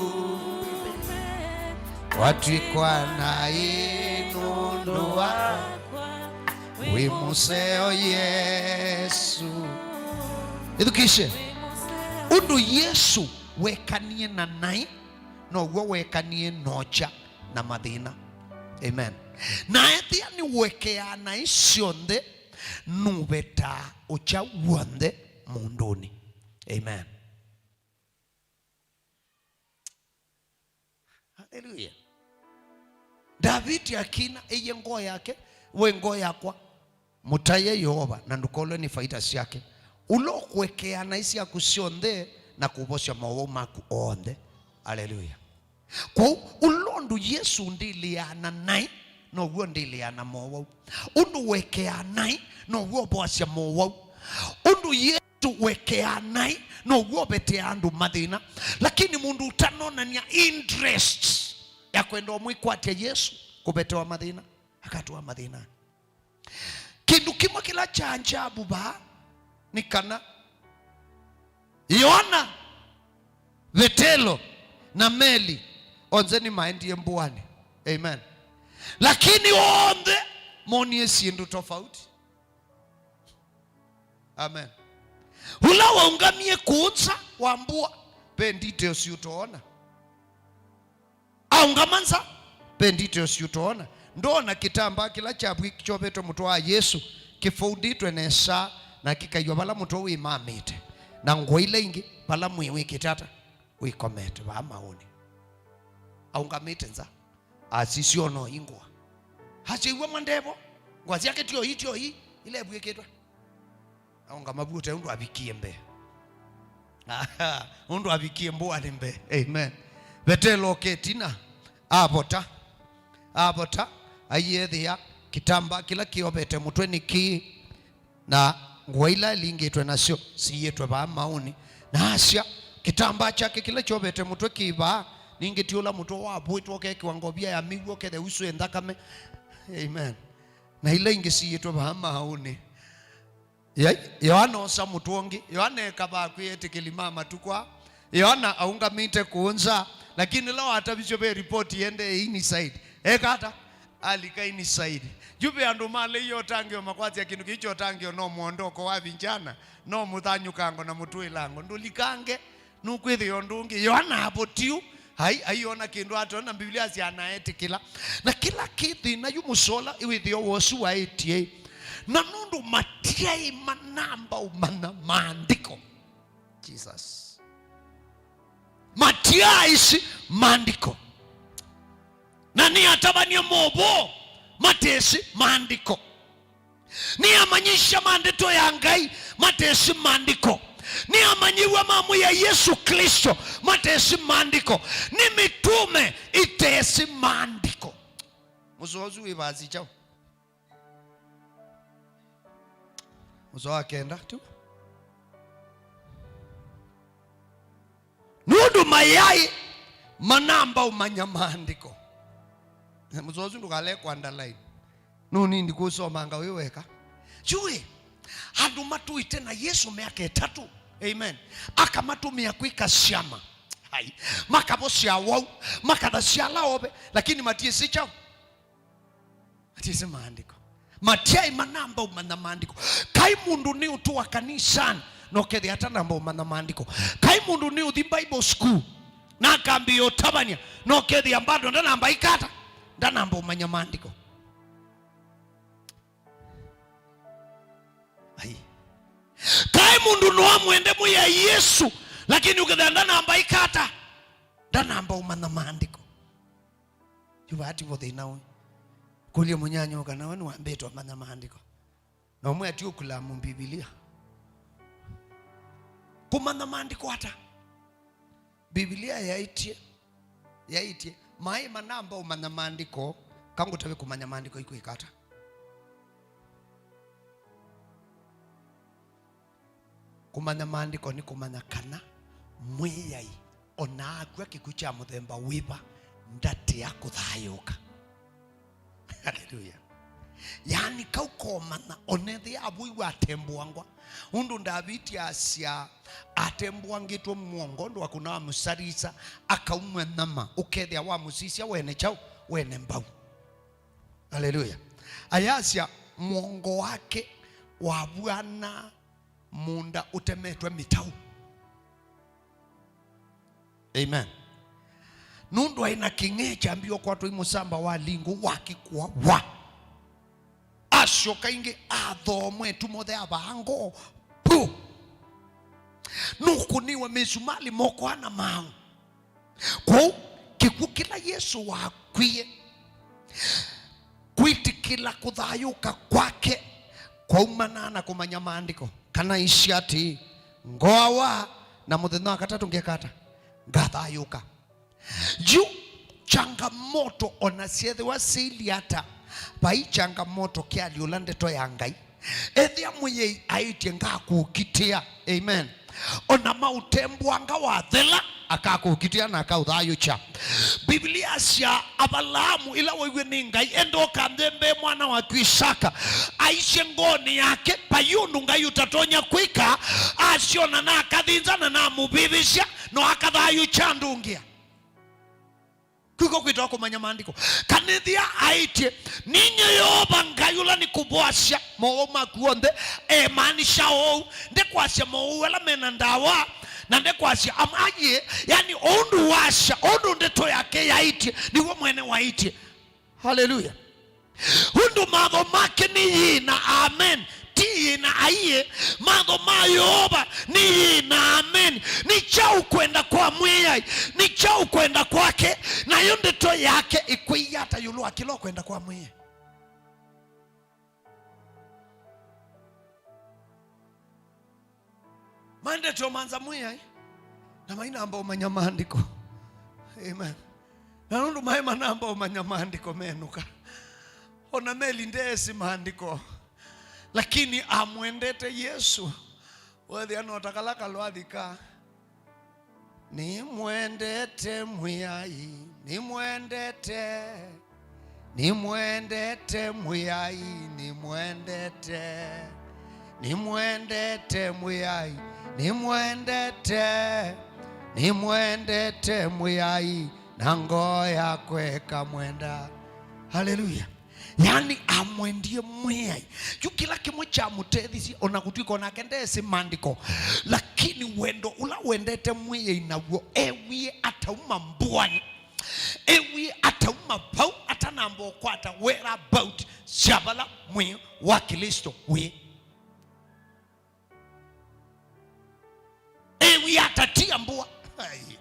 Watw'ĩkwa naĩ nũndũ wakwa, wĩ mũseo Yesũ. Ĩthukĩĩsye. Ũndũ Yesũ wekanie na naĩ, now'o wekanie nokya na mathĩna. Amen. Na ethĩa nĩũekeaa naĩ syonthe, nũvetaa ũkya w'onthe mũndũnĩ. Amen. Haleluya. Daviti akina eye ngoo yake, we ngoo yakwa, mũtaĩe Yeova na ndũkolwe nĩ faita syake, ũla ũkũekeaa naĩ syaku syonthe na kũvosya mowau maku onthe. Haleluya. Kwoou, ũla ũndũ Yesũ ũndĩlĩaa na naĩ, now'o ũndĩlĩaa na mowau. Ũndũ ũekeaa naĩ, now'o ũvoasya mowau. Ũndũ Yesũ ũekeaa naĩ, now'o ũveteaa andũ mathĩna. Lakini mũndũ ũtanonany'a interest ya kwenda ũmwĩkwatya Yesũ kũvetewa mathĩna, akatũa mathĩnanĩ. Kĩndũ kĩmwe kĩla kya ajabu vaa nĩ kana Yoana, Vetelo, na Meli onthe nĩmaendie mbũanĩ. Amen. Lakini onthe moonie syĩndũ tofauti. Amen. Ũla waũngamie kũũ nza wa mbũa, ve details ũtoona. Aũngama nza, ve details ũtoona. Ndoona kĩtambaa kĩla kyavw'ĩ-, kyovetwe mũtwe wa Yesũ, kĩfoldĩtwe nesa, na kĩkaĩwa vala mũtwe wĩmamĩte, na ngũa ila ingĩ vala mwĩĩ wĩkĩte ata? Wĩkomete vaa maũũnĩ. Aũngamĩte nza. Asisya ona ii ngũa. Asya iw'a mwa ndevo. Ngũa syake tyo ii, tyo ii, ila ivw'ĩkĩtwe. Aũngama vu ũte ũndũ avikie mbee. Ũndũ avikie mbũanĩ mbee. Amen. Vetelo oke ĩtina, avota. Avota, aiethĩa kĩtambaa kĩla kĩovete mũtwe nĩ kĩĩ, na ngũa ila ĩlingĩtwe nasyo siĩtwe vaa maũũnĩ. Na asya, kĩtambaa kyake kĩla kyovete mũtwe kĩ vaa, ningĩ ti ũla mũtwe wavũĩtwe ũkekĩwa ngovia ya mĩw'ũ ũkethĩa ũsu ĩ nthakame. Amen. Na ila ingĩ siĩtwe vaa maũũnĩ. Yai, Yoana osa mũtwe ũngĩ. Yoana ekavaa kwĩ etĩkĩli ma matukũ aa. Yoana aũngamĩte kũũ nza, lakini ĩla watavisye ve ripoti ĩendee inside. Eka ata? Alika inside. Yu ve andũ maleie ũtangĩĩo makwasya kĩndũ kĩĩ kya ũtangĩĩo no mwondoko wa vinjana, no mũthanyũkango na mũtũĩlango. Ndũlikange. Nũkwĩthĩa ũndũ ũngĩ. Yoana avotiu, ai, aiona kĩndũ atonya, Mbivilia yasya anaetĩkĩla. Na kĩla kĩ thĩna yu mũsola wĩthĩo wosu waĩtie, na nũndũ matyaĩ manamba ũmanya maandĩko. Jesus. Matyaĩsĩ maandĩko. Na nĩatavany'a movoo matesĩ maandĩko. Nĩamanyĩsya ma ndeto ya Ngai matesĩ maandĩko. Nĩamanyĩw'a ma mwĩai Yesũ Klĩsto matesĩ maandĩko. Nĩ mĩtũme itesĩ maandĩko. Mũsoa ũsu wĩ vasi kyaũ? Mũsoa wa kenda tu. Nũndũ mayai manamba ũmanya maandĩko. Mũsoa ũsu ndũkale kũ underline. Nũnindi kũsomanga wĩ weka. Yũĩ, andũ matũĩte na Yesũ myaka ĩtatũ. Amen. Akamatũmĩa kwĩka syama. Hai. Makavosya wau. Makathasya ala ove. Lakini matiĩsĩ kyaũ. Matiĩsĩ maandĩko. Matyaĩ manamba ũmanya maandĩko. Kai mũndũ nĩ ũtũa kanisanĩ, na ũkethĩa atanamba ũmanya maandĩko. Kai mũndũ nĩ ũthi Bible school, na akambĩĩa ũtavany'a, na ũkethĩa bado ndanamba ĩkata, ndanamba ũmanya maandĩko. Ai. Kai mũndũ no amwende mwĩai Yesũ, lakini ũkethĩa ndanamba ĩkata, ndanamba ũmanya maandĩko. Yu vaa ti vo thĩna ũĩ. Kũlya mũnyanya ũũ kana we nĩwambĩte ũmanya maandĩko. Na ũmwe ati ũkula mu Mbivilia. Kũmanya maandĩko ata? Mbivilia yaĩtye, yaĩtye, maĩ manamba ũmanya maandĩko, ka ngũtavye kũmanya maandĩko ikwĩka ata? Kũmanya maandĩko nĩ kũmanya kana Mwĩai o na akw'a kĩkw'ũ kya mũthemba wĩva, ndatĩa kũthayũũka. Haleluya! Yaani, kau komanya, o na ethĩa avũiwe atembũangwa, ũndũ Ndaviti asya, atembũangĩtwe mũongo ũndũ wa kũnawa mũsalisa, akaumw'a nyama, ũkethĩa wamũsisya wene kyaũ? Wene mbau. Haleluya! Ayasya, mũongo wake wavw'ana mũũnda ũtemetwe mĩtaũ. Amen. Nũndũ aĩ na kĩng'ee kyambie ũkwatwa i mũsamba wa lingũ wakĩkũa wa. Asyoka ĩngĩ athoo mwetu mothe avaa ngoo pu. Nũkũniwe mĩsumalĩ moko ana maaũ. Kwoou, kĩkw'ũ kĩla Yesũ wakwie, kwĩtĩkĩla kũthayũũka kwake kwaumanaa na kũmanya maandĩko, kana aisye atĩĩ, "Ngoawa, na mũthenya wa katatũ ngeka ata? Ngathayũũka." Yu changamoto, o na syethĩwa syĩilyĩ ata, vai changamoto kĩalyũla ndeto ya Ngai. Ethĩa Mwĩai aĩtye, "Ngakũkitĩa." Amen. O na maũtembũanga wathela, akakũkitĩa na akaũthayũũkya. Mbivilia yasya Avalaamu, ĩla waiw'e nĩ Ngai, enda ũkanthembee mwana waku Isaka, aisye ngoonĩ yake, vai ũndũ Ngai ũtatonya kwĩka, asyona na akathĩnza na namũvĩvĩsya, no akathayũũkya andũ ngĩa. Kwĩko kwĩtawa kũmanya maandĩko. Kana ethĩa aĩtye, "Ninyie Yeova Ngai ũla nĩkũvoasya mowau maku onthe," emaanisha ũu. Ndekwasya mowau ala me na ndawa, na ndekwasya am-, aiĩ, yani, ũndũ wasya, ũndũ ndeto yake yaĩtye, nĩw'o mwene waĩtye. Haleluya! Ũndũ matho make nĩ yĩĩ na amen, ti yĩĩ na aiĩ. Matho ma Yeova nĩ yĩĩ na amen. Nĩ kyaũ kwenda kwa Mwĩai? Nĩ kyaũ kwenda kwake? Nayo ndeto yake ĩkwĩie ata ĩũlũ wa kĩla ũkwenda kwa Mwĩai? Maendete ũmanza Mwĩai, na mainamba ũmanya maandĩko. Amen. Na nũndũ maĩ manamba ũmanya maandĩko, menũka. O na Meli ndeesĩ maandĩko, lakini amwendete Yesũ. Wethĩa no ta kala kalwathi ka, "Nĩmwendete Mwĩai, nĩmwendete." Nĩmwendete Mwĩai, nĩmwendete. Nĩmwendete Mwĩai, nĩmwendete. Nĩmwendete Mwĩai, na ngoo yakwa ĩkamwenda. Haleluya! Yani, amwendie Mwĩai. Yu kĩla kĩmwe kyamũtethisye, o na kũtw'ĩka o nake ndeesĩ maandĩko, lakini wendo ũla wendete Mwĩai naw'o, ewie atauma mbũanĩ. Ewie atauma vau atanamba ũkwata whereabout sya vala mwĩĩ wa Klĩsto wĩ. Ewie atatia mbũa. Ai.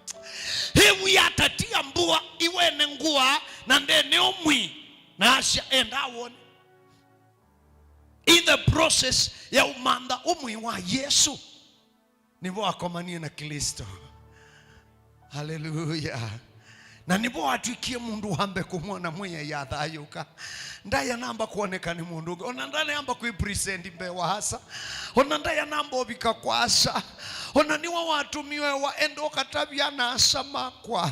Ewie atatia mbũa iwene ngũa na ndene ũmwi, na asya enda wone. In the process ya ũmantha ũmwi wa Yesũ, nĩvo akomanie na Klĩsto. Haleluya! Na nĩvo atw'ĩkie mũndũ wa mbee kũmwona Mwĩai athayũũka. Ndaĩ anamba kwoneka nĩ mũndũ ũngĩ. O na ndaĩ anamba kwĩ present mbee wa Asa. O na ndaĩ anamba ũvika kwa Asa. O na nĩwe watũmiwe wa enda ũkatavya na Asa makwa,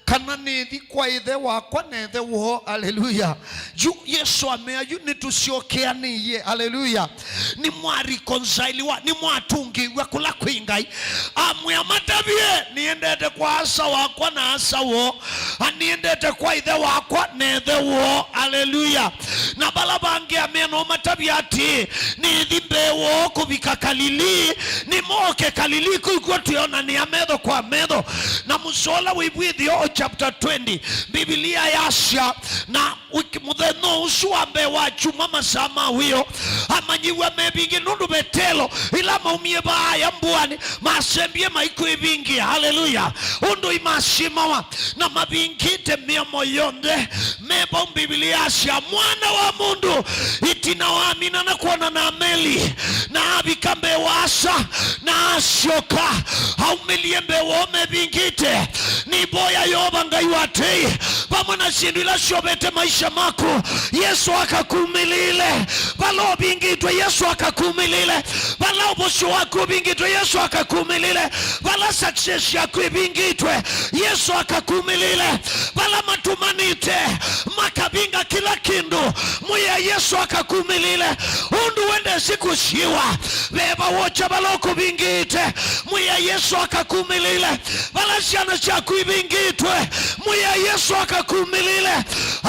kana nĩthi kwa ĩthe wakwa na ĩthe woo. Haleluya! Yu Yesũ amea, yu nĩtũsyokeanĩie. Haleluya! Nĩmwareconciliwa, nĩmwatũngĩĩw'a kũla kwĩ Ngai. Amwĩa, "Matavye, nĩendete kwa Asa wakwa na Asa woo, na nĩendete kwa ĩthe wakwa na ĩthe woo." Haleluya! Na vala vangĩ amea no matavye atĩĩ, "Nĩthi mbee woo kũvika Kalilii, nĩmoke Kalilii, kũu kw'o twĩonanĩa metho kwa metho." Na Mũsoa ũla wĩ Ivw'ĩthyo chapter twenty, Mbivilia yasya, na wiki, mũthenya ũsu wa mbee wa kyumwa masaa ma wĩoo, amanyĩw'a mevingĩte nũndũ Vetelo, ĩla maumie vaaya mbũanĩ, masembie maikwĩvingĩa. Haleluya! Ũndũ imasyĩmawa na mavingĩte mĩomo yonthe. Me vau Mbivilia yasya, Mwana wa mũndũ, ĩtina wa amina na kwonana na meli, na avika mbee wa asa, na asyoka aumĩlye mbee woo mevingĩte. Nĩvoya Yeova Ngai wa tei, vamwe na syĩndũ ila syovete maisha maku, Yesũ akakumĩlĩĩle. Vala ũvingĩtwe, Yesũ akakumĩlĩĩle. Vala ũvosyo waku ũvingĩtwe, Yesũ akakumĩlĩĩle. Vala success yaku ĩvingĩtwe, Yesũ akakumĩlĩĩle. Vala matumanĩte makavinga kĩla kĩndũ, mwĩe Yesũ akakumĩlĩĩle. Ũndũ wendesĩ kũsiĩwa, veva wokya vala ũkũvingĩte, mwĩe Yesũ akakumĩlĩĩle. Vala syana syaku ivingĩtwe, mwĩe Yesũ akakumĩlĩĩle.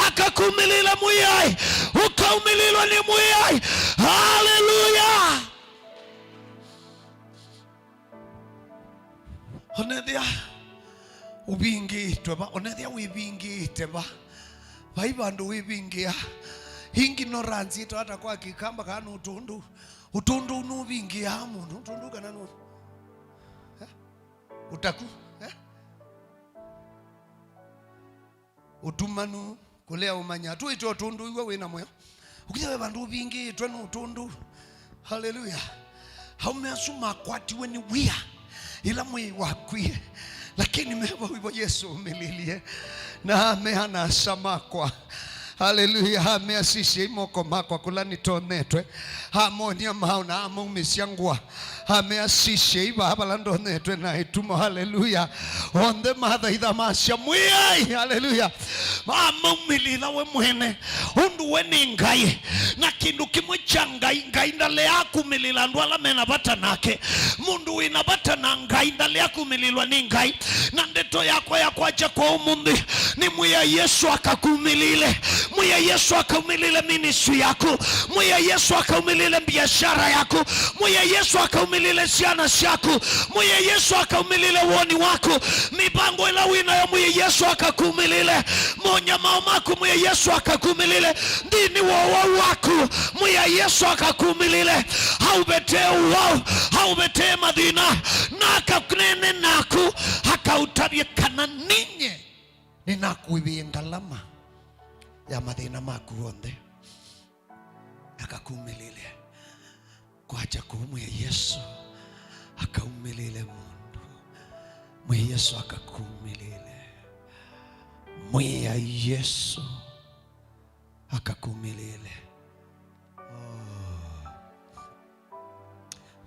Akakumĩlĩĩle Mwĩai. Ũkaumĩlĩĩlwa nĩ Mwĩai. Haleluya! Onethĩa ũvingĩtwe va, onethĩa wĩvingĩte va, vai vandũ wĩvingĩa. Ignorance ĩtwa ata kwa Kĩkamba kana nũtũndũ? Ũtũndũ nũvingĩaa mũndũ, ũtũndũ kana nũ-, eh? Ũtaku, eh? Ũtumanu, kũlea ũmanya. Tũĩte ũtũndũ iwe wĩ na mũyo. Ũkĩtha ve vandũ ũvingĩtwe nĩ ũtũndũ. Haleluya. Aume asu makwatiwe nĩ wia ĩla mwĩĩ wakwie. Lakini me vau ivo Yesũ aumĩlĩlye. Na amea na asa makwa. Haleluya. Amea sisyai moko makwa kũla nĩtonyetwe. Amonia maũ na amaumĩsya ngũa. Amea sisyai vaa vala ndonyetwe na ĩtumo. Haleluya. Onthe mathaitha masya, Mwĩai. Haleluya. Amaumĩlĩla we mwene. Ũndũ we nĩ Ngai. Na kĩndũ kĩmwe kya Ngai, Ngai ndaleaa kumĩlĩla andũ ala mena vata nake. Mũndũ wĩna vata na Ngai ndaleaa kumĩlĩlwa nĩ Ngai. Na ndeto yakwa ya kwakya kwa ũmũnthĩ nĩ mwĩe Yesũ akakumĩlĩle. Mwĩe Yesũ akaumĩlĩle ministry yaku. Mwĩe Yesũ akaumĩlĩle biashara yaku. Mwĩe Yesũ akaumĩlĩle syana syaku. Mwĩe Yesũ akaumĩlĩle woni waku. Mĩvango ĩla wĩ nayo, mwĩe Yesũ akakumĩlĩle. Monyamao maku, mwĩe Yesũ akakumĩlĩle. Nthĩnĩ wa ũwau waku, mwĩe Yesũ akakumĩlĩle. Auvetee ũwau, auvetee mathĩna, na akaneene naku, akaũtavye kana ninye nĩnakũĩvĩe ngalama ya mathĩna maku onthe. Akakumĩlĩle. Kwakya kũu, mwĩe Yesũ akaumĩlĩle mũndũ. Mwĩe Yesũ akakumĩlĩle. Mwĩe Yesũ akakumĩlĩle. Oh.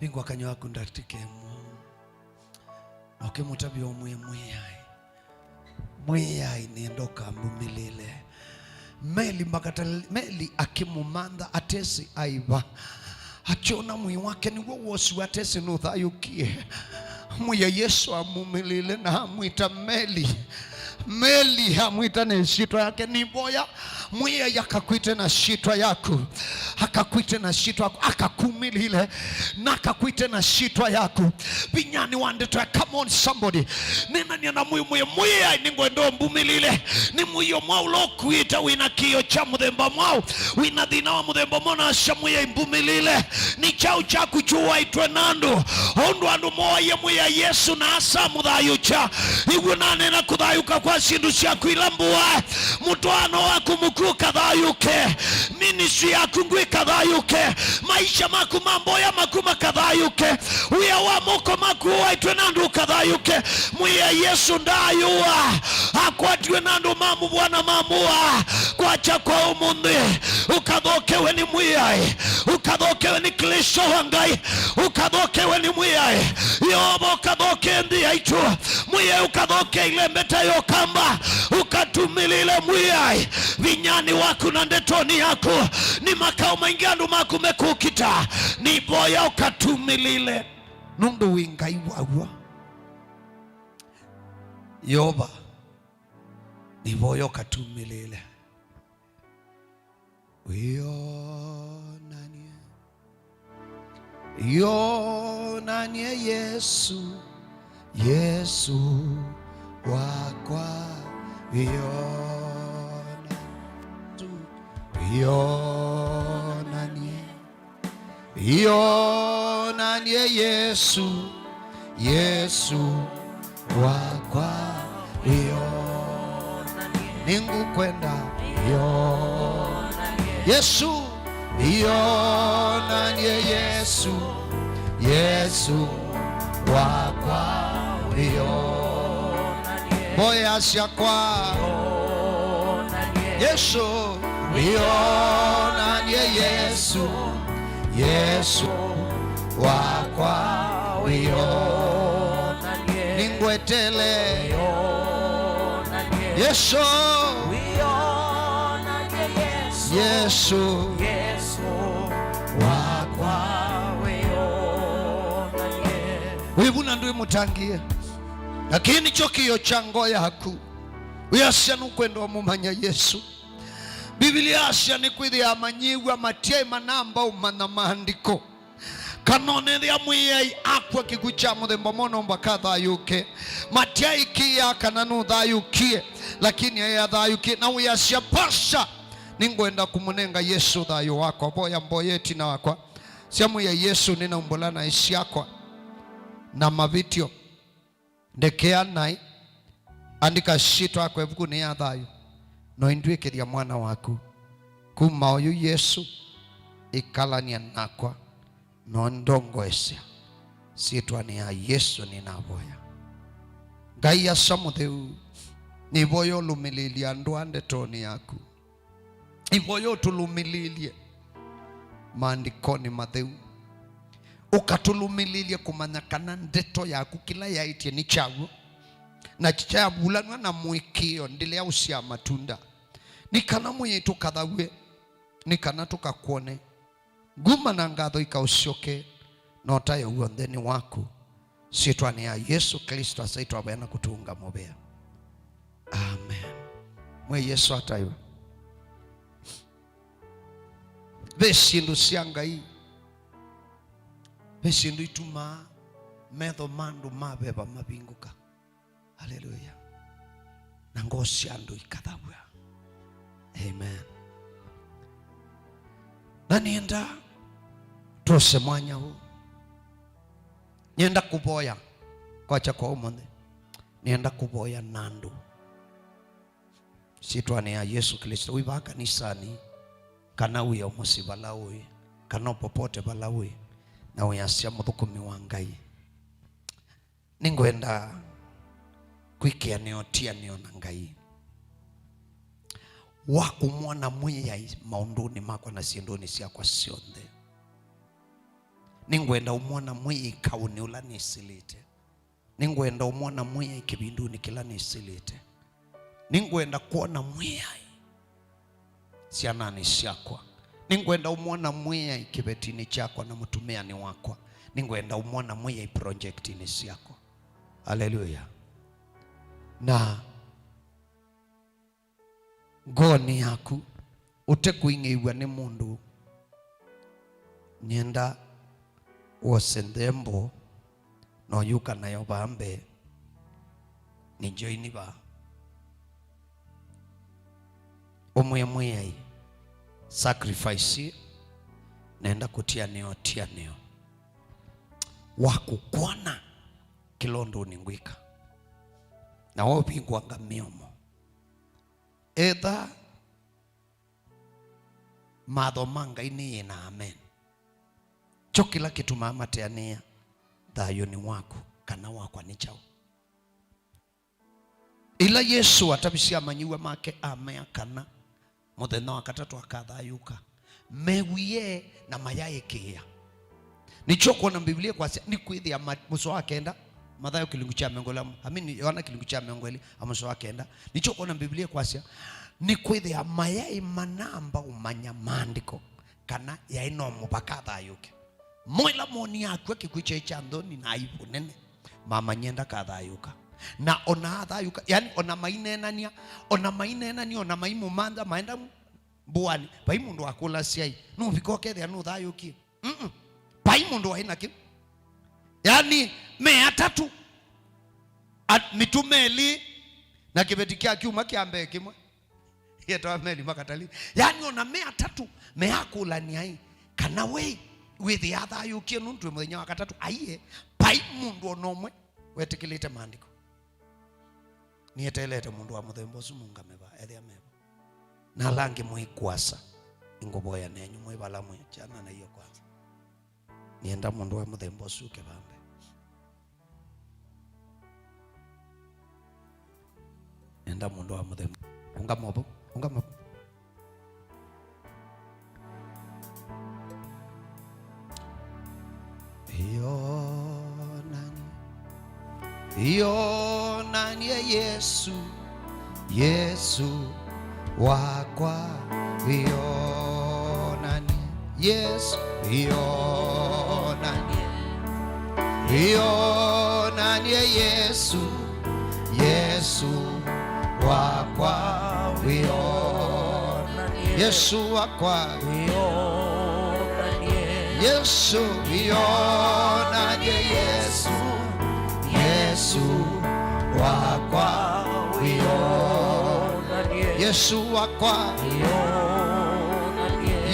Vingũa kanyw'a waku ndatĩka ĩmwe. Na ũkĩmũtavya ũmwĩe, Mwĩai, Mwĩai, nĩenda ũkambumĩlĩle. Meli Magadalena, Meli akĩmũmantha atesĩ aiva. Akyona mwĩĩ wake nĩw'o wosiwe atesĩ nũthayũkie. Mwĩe Yesũ amumĩlĩle na amwĩta Meli. Meli amwĩta na ĩsyĩtwa yake. Nĩvoya Mwĩai akakwĩte na syĩtwa yaku. Akakwĩte na syĩtwa yaku. Akakumĩlĩle. Na akakwĩte na syĩtwa yaku. Vinyanĩ wa ndeto ya, come on somebody. Neenania na mwĩĩ, mwĩe, Mwĩai, nĩngwenda ũmbumĩlĩle. Nĩ mũio mwaũ ũla ũkuĩte wĩ na kĩĩo kya mũthemba mwaũ? Wĩ na thĩna wa mũthemba mwaũ? Nasya, Mwĩai, mbumĩlĩle. Nĩ kyaũ kyaku kyũaĩtwe nĩ andũ? O ũndũ andũ mooaie Mwĩai Yesũ na asa amũthayũkya, nĩw'o naneena kũthayũka kwa syĩndũ syaku ila mbũae. Mũtwaano waku mũkw'ũ ũkathayũke. Ministry yaku ngw'ũ ĩkathayũke. Maisha maku ma mboya maku makathayũke. Wĩa wa moko maku ũaĩtwe nĩ andũ ũkathayũke. Mwĩe Yesũ ndaayũa. Akwatiwe nĩ andũ mamũvũa na mamũaa. Kwakya kwa ũmũnthĩ, ũkathokewe nĩ Mwĩai. Ũkathokewe nĩ Klĩsto wa Ngai. Ũkathokewe nĩ Mwĩai. Yeova, ũkathoke nthĩ yaitũ. Mwĩai, ũkathoke ĩlembeta ya Ũkamba. Ũkatumĩlĩle Mwĩai. Vinyanĩ waku na ndetonĩ yaku, nĩ makao maingĩ andũ maku mekũkita. Nĩvoya ũkatumĩlĩle, nũndũ wĩ Ngai wa w'o. Yeova, nĩvoya ũkatumĩlĩle. Wĩonanie. Yonanie Yesũ, Yesũ, wakwa, wĩona, wĩonanie. Wĩonanie Yesũ, Yesũ wakwa, wĩonanie. Nĩngũkwenda wĩonanie. Yesũ, wĩonanie Yesũ, Yesũ wakwa, wĩonanie. Mboya syakwa. Yesũ, wĩonanie Yesũ, Yesũ wakwa, wĩonanie. Nĩngwetele Yesũ. Yesũ wakwa, wĩonanie. Wĩvuna ndwĩmũtangĩe, lakini nĩkyo kĩĩo kya ngoo yaku. Wĩasya nũkwenda ũmũmanya Yesũ. Mbivilia yasya nĩkwĩthĩa amanyĩw'a matyaĩ manamba ũmanya maandĩko, kana onethĩa Mwĩai akw'a kĩkw'ũ kya mũthemba mwa no mũvaka athayũũke. Matyaĩkĩĩa kana nũthayũũkie, lakini aĩ athayũũkie. Na wĩasya, "Pastor, nĩngwenda kũmũnenga Yesũ thayũ wakwa." Voya mboya ĩtina wakwa. Sya, "Mwĩai Yesũ, nĩnaumbũla naĩ syakwa na mavĩtyo. Ndekea naĩ, andĩka syĩtwa yakwa ĩvukunĩ ya thayũ, na ũindw'ĩkĩthya mwana waku. Kuma oyu Yesũ, ĩkalany'a nakwa, na ũndongoesya. Syĩtwanĩ ya Yesũ nĩnavoya." Ngai Asa Mũtheu, nĩvoya ũlũmĩlĩĩlye andũ aa ndetonĩ yaku. Nĩvoya ũtũlũmĩlĩĩlye maandĩkonĩ matheu. Ũkatũlũmĩlĩĩlye kũmanya kana ndeto yaku kĩla yaĩtye nĩ kya w'o, na kyavulanw'a na mũĩkĩĩo ndĩlea ũsyaa matunda. Nĩ kana Mwĩai tũkathaw'e, nĩ kana tũkakwone. Nguma na ngatho ikaũsyoke, na ũtaĩo w'onthe nĩ waku. Syĩtwanĩ ya Yesũ Klĩsto asaitwa vena kũtũnga mũvea. Amen. Mwĩai Yesũ ataĩwe. Ve syĩndũ sya Ngai, ve syĩndũ itumaa metho ma andũ ma veva mavingũka. Haleluya. Na ngoo sya andũ ikathaw'a. Amen. Na nĩenda twose mwanya ũũ. Nĩenda kũvoya kwakya kwa ũmũnthĩ. Nĩenda kũvoya na andũ. Syĩtwanĩ ya Yesũ Klĩsto, wĩ vaa kanisanĩ, kana wĩ o mũsyĩ vala ũĩ, kana o popote vala ũĩ, na wĩasya, "Mũthũkũmi wa Ngai, nĩngwenda kwĩkĩanĩa ũtianĩo na Ngai wa kũmwona Mwĩai maũndũnĩ makwa na syĩndũnĩ syakwa syonthe. Nĩngwenda ũmwona Mwĩai kaũnĩ ũla nĩsĩlĩte. Nĩngwenda ũmwona Mwĩai kĩvindunĩ kĩla nĩsĩlĩte. Nĩngwenda kwona Mwĩai syananĩ syakwa. Nĩngwenda ũmwona Mwĩai kĩvetinĩ kyakwa na mũtumĩanĩ wakwa. Nĩngwenda ũmwona Mwĩai projektinĩ syakwa." Aleluya. Na ngoonĩ yaku, ũte kũing'ĩĩw'a nĩ mũndũ, nyenda wose nthembo na ũyũka nayo vaa mbee, nĩ join vaa. Ũmwĩe Mwĩai, "Sacrifice ĩ, nenda kũtianĩa ũtianĩo wa kũkwona kĩla ũndũnĩ ngwĩka." Na waũvingũanga mĩomo, etha matho ma Ngai nĩ ĩĩ na amen. Kyo kĩla kĩtumaa mateanĩa thayũnĩ waku kana wakwa nĩ kyaũ? Ĩla Yesũ atavisye amanyĩw'a make amea kana mũthenya wa katatũ akathayũũka, mewie na mayaĩkĩĩa. Nĩkyo ũkwona Mbivilia ĩkwasya, nĩkwĩthĩa ma-, mũsoa wa kenda, Mathayo kĩlungu kya mĩongo ĩlĩ, I mean, Yoana kĩlungu kya mĩongo ĩlĩ, a mũsoa wa kenda. Nĩkyo ũkwona Mbivilia ĩkwasya, nĩkwĩthĩa mayaĩ manamba ũmanya maandĩko kana yaĩ no mũvaka athayũũke. Mo ĩla moonie akw'a kĩkw'ũ kyaĩ kya nthoni na aivu nene, mamanyie ndakathayũũka. Na ona athayũũka, yani, ona maineenania, ona maineenania, ona maimũmantha, maenda mbũanĩ, vai mũndũ wakũlasya-ĩ, nũvika ũkethĩa nũthayũũkie? Mm-mm. Vai mũndũ waĩ na kĩu. Yani, me atatũ, at-, mĩtũme elĩ, Na kĩveti kya kyumwa kya mbee kĩmwe, yetawa Meli Makatali. Yaani, ona me atatũ meakũlania ĩ, kana we wĩthĩaa thayũkie nũndũ wĩ mũthenya wa katatũ. Aiee, vai mũndũ ona ũmwe wetĩkĩlĩte maandĩko. Nĩeteelete mũndũ wa mũthemba ũsu mũngame va, ethĩa mevo. Na ala angĩ mwĩ kũasa, ngũvoya nenyu mwĩ vala mwĩ, kyana na iyo kwanza. Nĩenda mũndũ wa mũthemba ũsu ũke vambe. Nĩenda mũndũ wa mũthemba. Ũngama ũvũ, ũngama ũvũ. Ĩonany'e, ĩonany'e Yesũ, Yesũ wakwa, ĩonany'e Yesũ, ĩonany'e, ĩonany'e Yesũ, Yesũ wakwa, ĩonany'e Yesũ wakwa. Yesũ, ĩonany'e Yesũ, Yesũ wakwa, ĩonany'e Yesũ wakwa.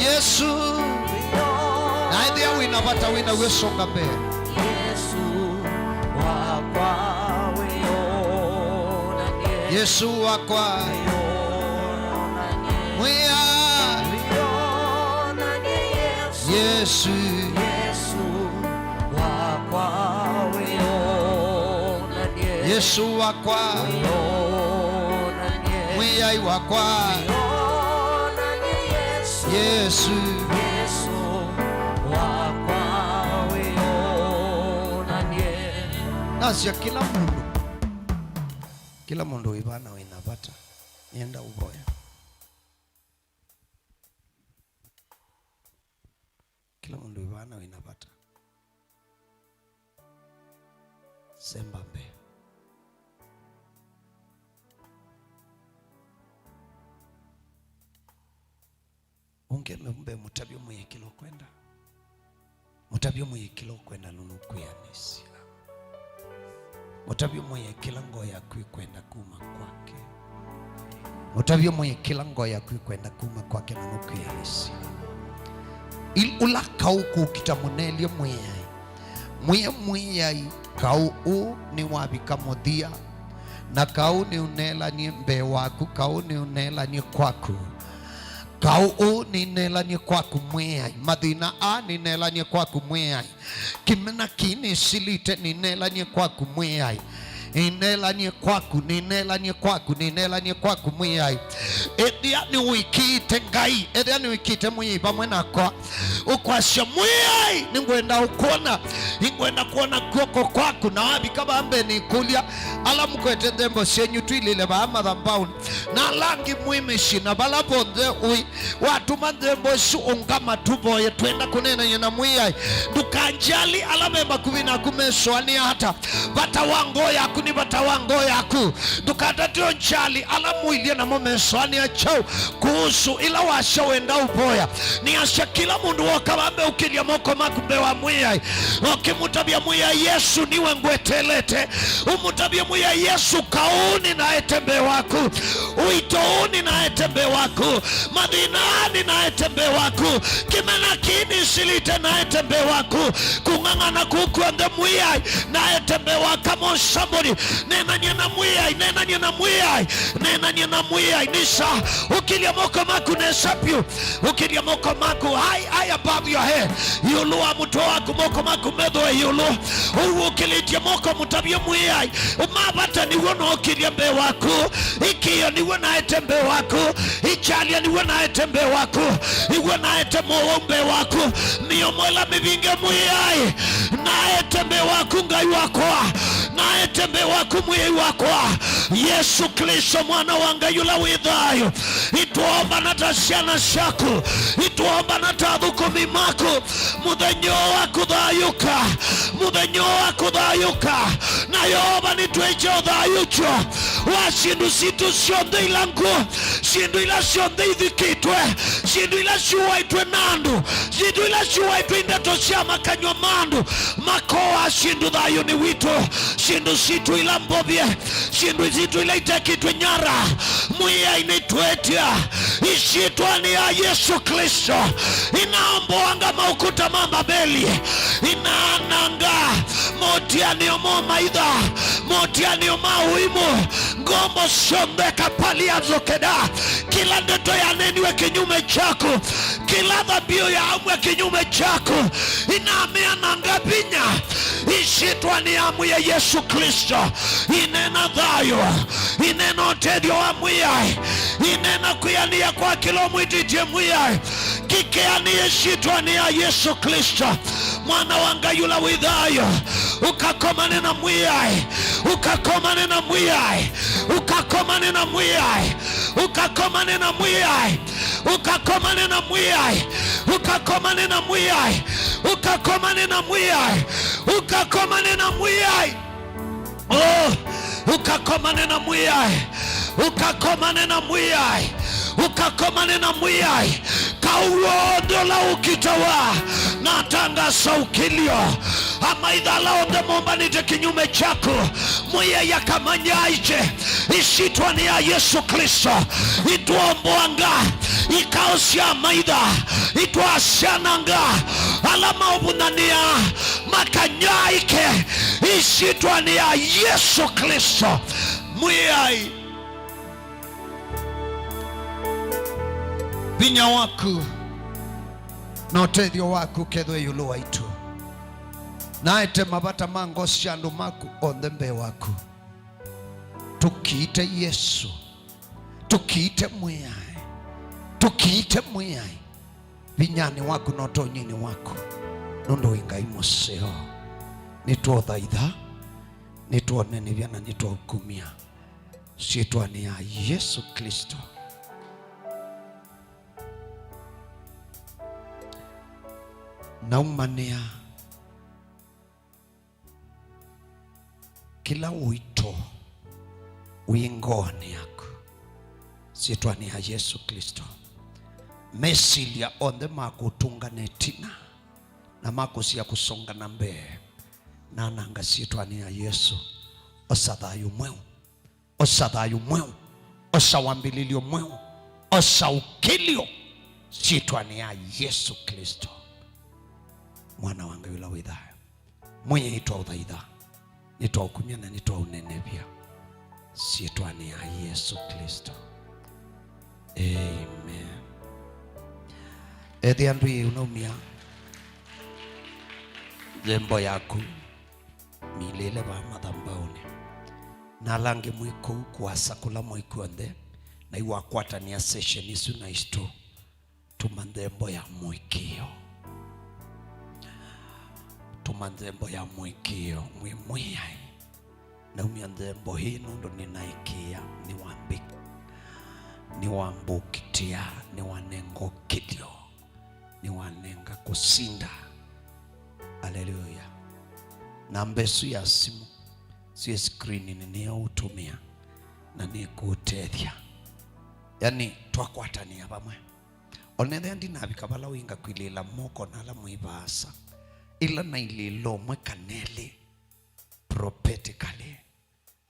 Yesũ, na ethĩa wĩna vata wĩna w'o, songa mbee. Yesũ wakwa. Mwĩa. Yesũ. Yesũ wakwa, wĩonany'e. Yesũ wakwa. Wĩonany'e. Mwĩai wakwa. Wĩonany'e Yesũ. Yesũ. Yesũ wakwa, wĩonany'e. Nasya kĩla mũndũ, kĩla mũndũ wĩ vana wĩna vata, nĩenda ũvoya. Kĩla mũndũ wĩ vana wĩna vata. Semba mbee. Ũngeme mbee, mũtavye mwĩe kĩla ũkwenda. Mũtavye mwĩe kĩla ũkwenda, nũnũkwĩanĩsya. Mũtavye mwĩe kĩla ngoo yaku ĩkwenda kuma kwake. Mũtavye mwĩe kĩla ngoo yaku ĩkwenda kuma kwake, nũnũkwĩanĩsya. Il-, ũla kaũ kũkita mũnelye Mwĩai. Mwĩe Mwĩai, kaũ ũũ nĩwavika mũthya, na kaũ nĩũneelanie mbee waku, kaũ nĩũneelanie kwaku. Kaũ ũũ nĩneelanie kwaku Mwĩai. Mathĩna aa nĩneelanie kwaku Mwĩai. Kĩmena kĩĩ nĩsilĩte nĩneelanie kwaku Mwĩai. Nĩneelanie kwaku, nĩneelanie kwaku, nĩneelanie kwaku Mwĩai. Ethĩa nĩwĩkĩĩte Ngai, ethĩa nĩwĩkĩĩte Mwĩai vamwe nakwa, ũkwasya, "Mwĩai, nĩngwenda ũkwona, nĩngwenda kwona kw'oko kwaku." Na wavika vaa mbee nĩkũlya, ala mũkwete nthembo syenyu twilĩle vaa mathambaũnĩ, na ala angĩ mwĩ mĩsyĩ, na vala vonthe ũĩ, watũma nthembo ĩsu, ũngama tũvoye, twenda kũneenany'a na Mwĩai. Ndũkanjali ala ve vakuvĩ naku mesũanĩa ata. Vata wa ngoo yaku nĩ vata wa ngoo yaku. Ndũkatate ũnjali ala mũilye namo mesũanĩa kyaũ kũhusu ĩla wasya wenda ũvoya. Nĩasya kĩla mũndũ woka vambe ũkĩlya moko maku mbee wa Mwĩai. Ũkĩmũtavya Mwĩai, "Yesũ, nĩwe ngweteelete." Ũmũtavye Mwĩai, "Yesũ, kaũnĩ naete mbee waku. Ũito ũnĩ naete mbee waku. Mathĩna anĩ naete mbee waku. Kĩmena kĩĩ nĩsilĩte naete mbee waku." Kũng'ang'ana kũu kw'onthe Mwĩai naete mbee wa Kamosamboni. Neenany'a na Mwĩai, neenany'a na Mwĩai, neenany'a na Mwĩai. Nĩsa, ũkĩlya moko maku nesa vyũ. Ũkĩlya moko maku high, high above your head. Ĩũlũ wa mũtwe waku, moko maku methũe ĩũlũ. Ũu ũkĩlĩtye moko mũtavye Mwĩai. Ũmavata nĩw'o nookĩlya mbee waku. Ĩkĩĩo nĩw'o naete mbee waku. Ĩkyalya nĩw'o naete mbee waku. Ĩw'o naete mowau mbee waku. Mĩomo ĩla mĩvinge Mwĩai. Naete mbee waku Ngai wakwa. Naete mbee waku Mwĩai wakwa. Yesũ Klĩsto Mwana wa Ngai ũla wĩ thayũ. Itwombana ta syana syaku. Itwombana ta athũkũmi maku. Mũthenya ũũ wa kũthayũka. Mũthenya ũũ wa kũthayũka. Na Yeova, nĩtwĩkye ũthayũũkyo wa syĩndũ sitũ syonthe ila ngũũ, syĩndũ ila syonthe ithikĩtwe, syĩndũ ila syũaĩtwe na andũ, syĩndũ ila syũaĩtwe ndeto sya makanyw'a ma andũ, makooa syĩndũ thayũnĩ witũ, syĩndũ sitũ ila mbovye, syĩndũ sitũ ila itekĩtwe nyara. Mwĩai, nĩtwĩtya ĩsyĩtwanĩ ya Yesũ Klĩsto, inaomboanga maukuta ma Mbaveli, inaananga motianĩo mo maitha, motianĩo ma ũimũ, ngombo syonthe kapaliazo keda, kĩla ndeto yaneeniwe kĩnyume kyaku, kĩla thabiũ yaumwe kĩnyume kyaku, inamĩananga vinya ĩsyĩtwanĩ ya Mwĩai Yesũ Klĩsto. Ineena thayũ, ineena ũtethyo wa Mwĩai, ineena kwĩanĩa kwa kĩla ũmwĩtĩtye Mwĩai. Kĩkĩanĩe ĩsyĩtwanĩ ya Yesũ Klĩsto, Mwana wa Ngai ũla wĩ thayũ. Ũkakomane na Mwĩai, ũkakomane na Mwĩai, ũkakomane na Mwĩai, ũkakomane na Mwĩai, ũkakomane na Mwĩai, ũkakomane na Mwĩai, ũkakomane na Mwĩai, ũkakomane na Mwĩai. Oh, ũkakomane na Mwĩai, ũkakomane na Mwĩai, ũkakomane na Mwĩai. Kau w'onthe ũla ũkitawa, natangasa ũkĩlyo. Amaitha ala onthe mombanĩte kĩnyume kyaku, Mwĩai akamanyaaĩkye ĩsyĩtwanĩ ya Yesũ Klĩsto. Itwomboanga ikao sya maitha, itwasyananga ala maũvũnyanĩa makanyaaĩke ĩsyĩtwanĩ ya Yesũ Klĩsto. Mwĩai, vinya waku na ũtethyo waku ũkethwe ĩũlũ waitũ. Naete mavata ma ngoo sya andũ maku onthe mbee waku. Tũkiite Yesũ, tũkiite Mwĩai, tũkiite Mwĩai. Vinyanĩ waku na ũtonyinĩ waku, nũndũ wĩ Ngai mũseo. Nĩtwaũthaitha, nĩtwaũnenevya na nĩtwaũkumya syĩtwanĩ ya Yesũ Klĩsto. Naumanĩa kĩla ũito wĩ ngoonĩ yaku syĩtwanĩ ya Yesũ Klĩsto. Mesilya onthe ma kũtũngana ĩtina na ma kũsia kũsonga na mbee, nananga syĩtwanĩ ya Yesũ. Osa thayũ mweũ, osa thayũ mweũ, osa wambĩlĩlyo mweũ, osa ũkĩlyo syĩtwanĩ ya Yesũ Klĩsto, Mwana wa Ngai ũla wĩ thayũ. Mwĩai, nĩtwaũthaitha, nĩtwaũkumya na nĩtwaũnenevya syĩtwanĩ ya Yesũ Klĩsto. Amen. Ethĩa ndwĩ ũnaumya nzembo yaku, milĩle vaa mathambaũnĩ. Na ala angĩ mwĩ kũu kũasa kũla mwĩ kw'onthe, na iwakwatanĩa session isu na isu. Tuma nzembo ya mũĩkĩĩo. Tuma nzembo ya mũĩkĩĩo. Mwĩ Mwĩai, naumya nzembo ĩĩ nũndũ nĩnaĩkĩĩa, nĩwambĩ-, nĩwambũkitĩa, nĩwanenga ũkĩlyo, nĩwanenga kũsinda. Aleluya. Namba ĩsu ya simũ syĩ screeninĩ nĩyo ũtũmĩa na nĩkũũtethya. Yani, twakwatanĩa vamwe. Onethĩa ndinavika vala wĩ ngakwilĩĩla moko na ala mwĩ vaasa, ĩla nailĩĩla ũmwe kana elĩ prophetically,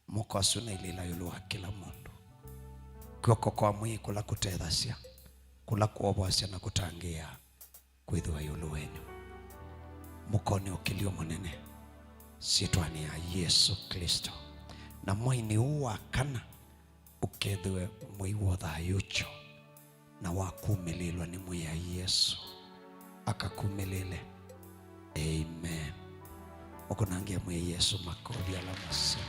moko asu nailĩĩla ĩũlũ wa kĩla mũndũ. Kw'oko kwa Mwĩai kũla kũtethasya, kũla kwovoasya na kũtangĩĩaa kwĩthĩwa ĩũlũ wenyu. Mũkone ũkĩlyo mũnene syĩtwanĩ ya Yesũ Klĩsto. Na mweinĩ ũũ wa kana, ũkethĩwe mwei wa ũthayũũkyo na wa kumĩlĩĩlwa nĩ Mwĩai Yesũ. Akakumĩlĩĩle. Amen. Ũkũnangĩa Mwĩai Yesũ makovi ala maseo.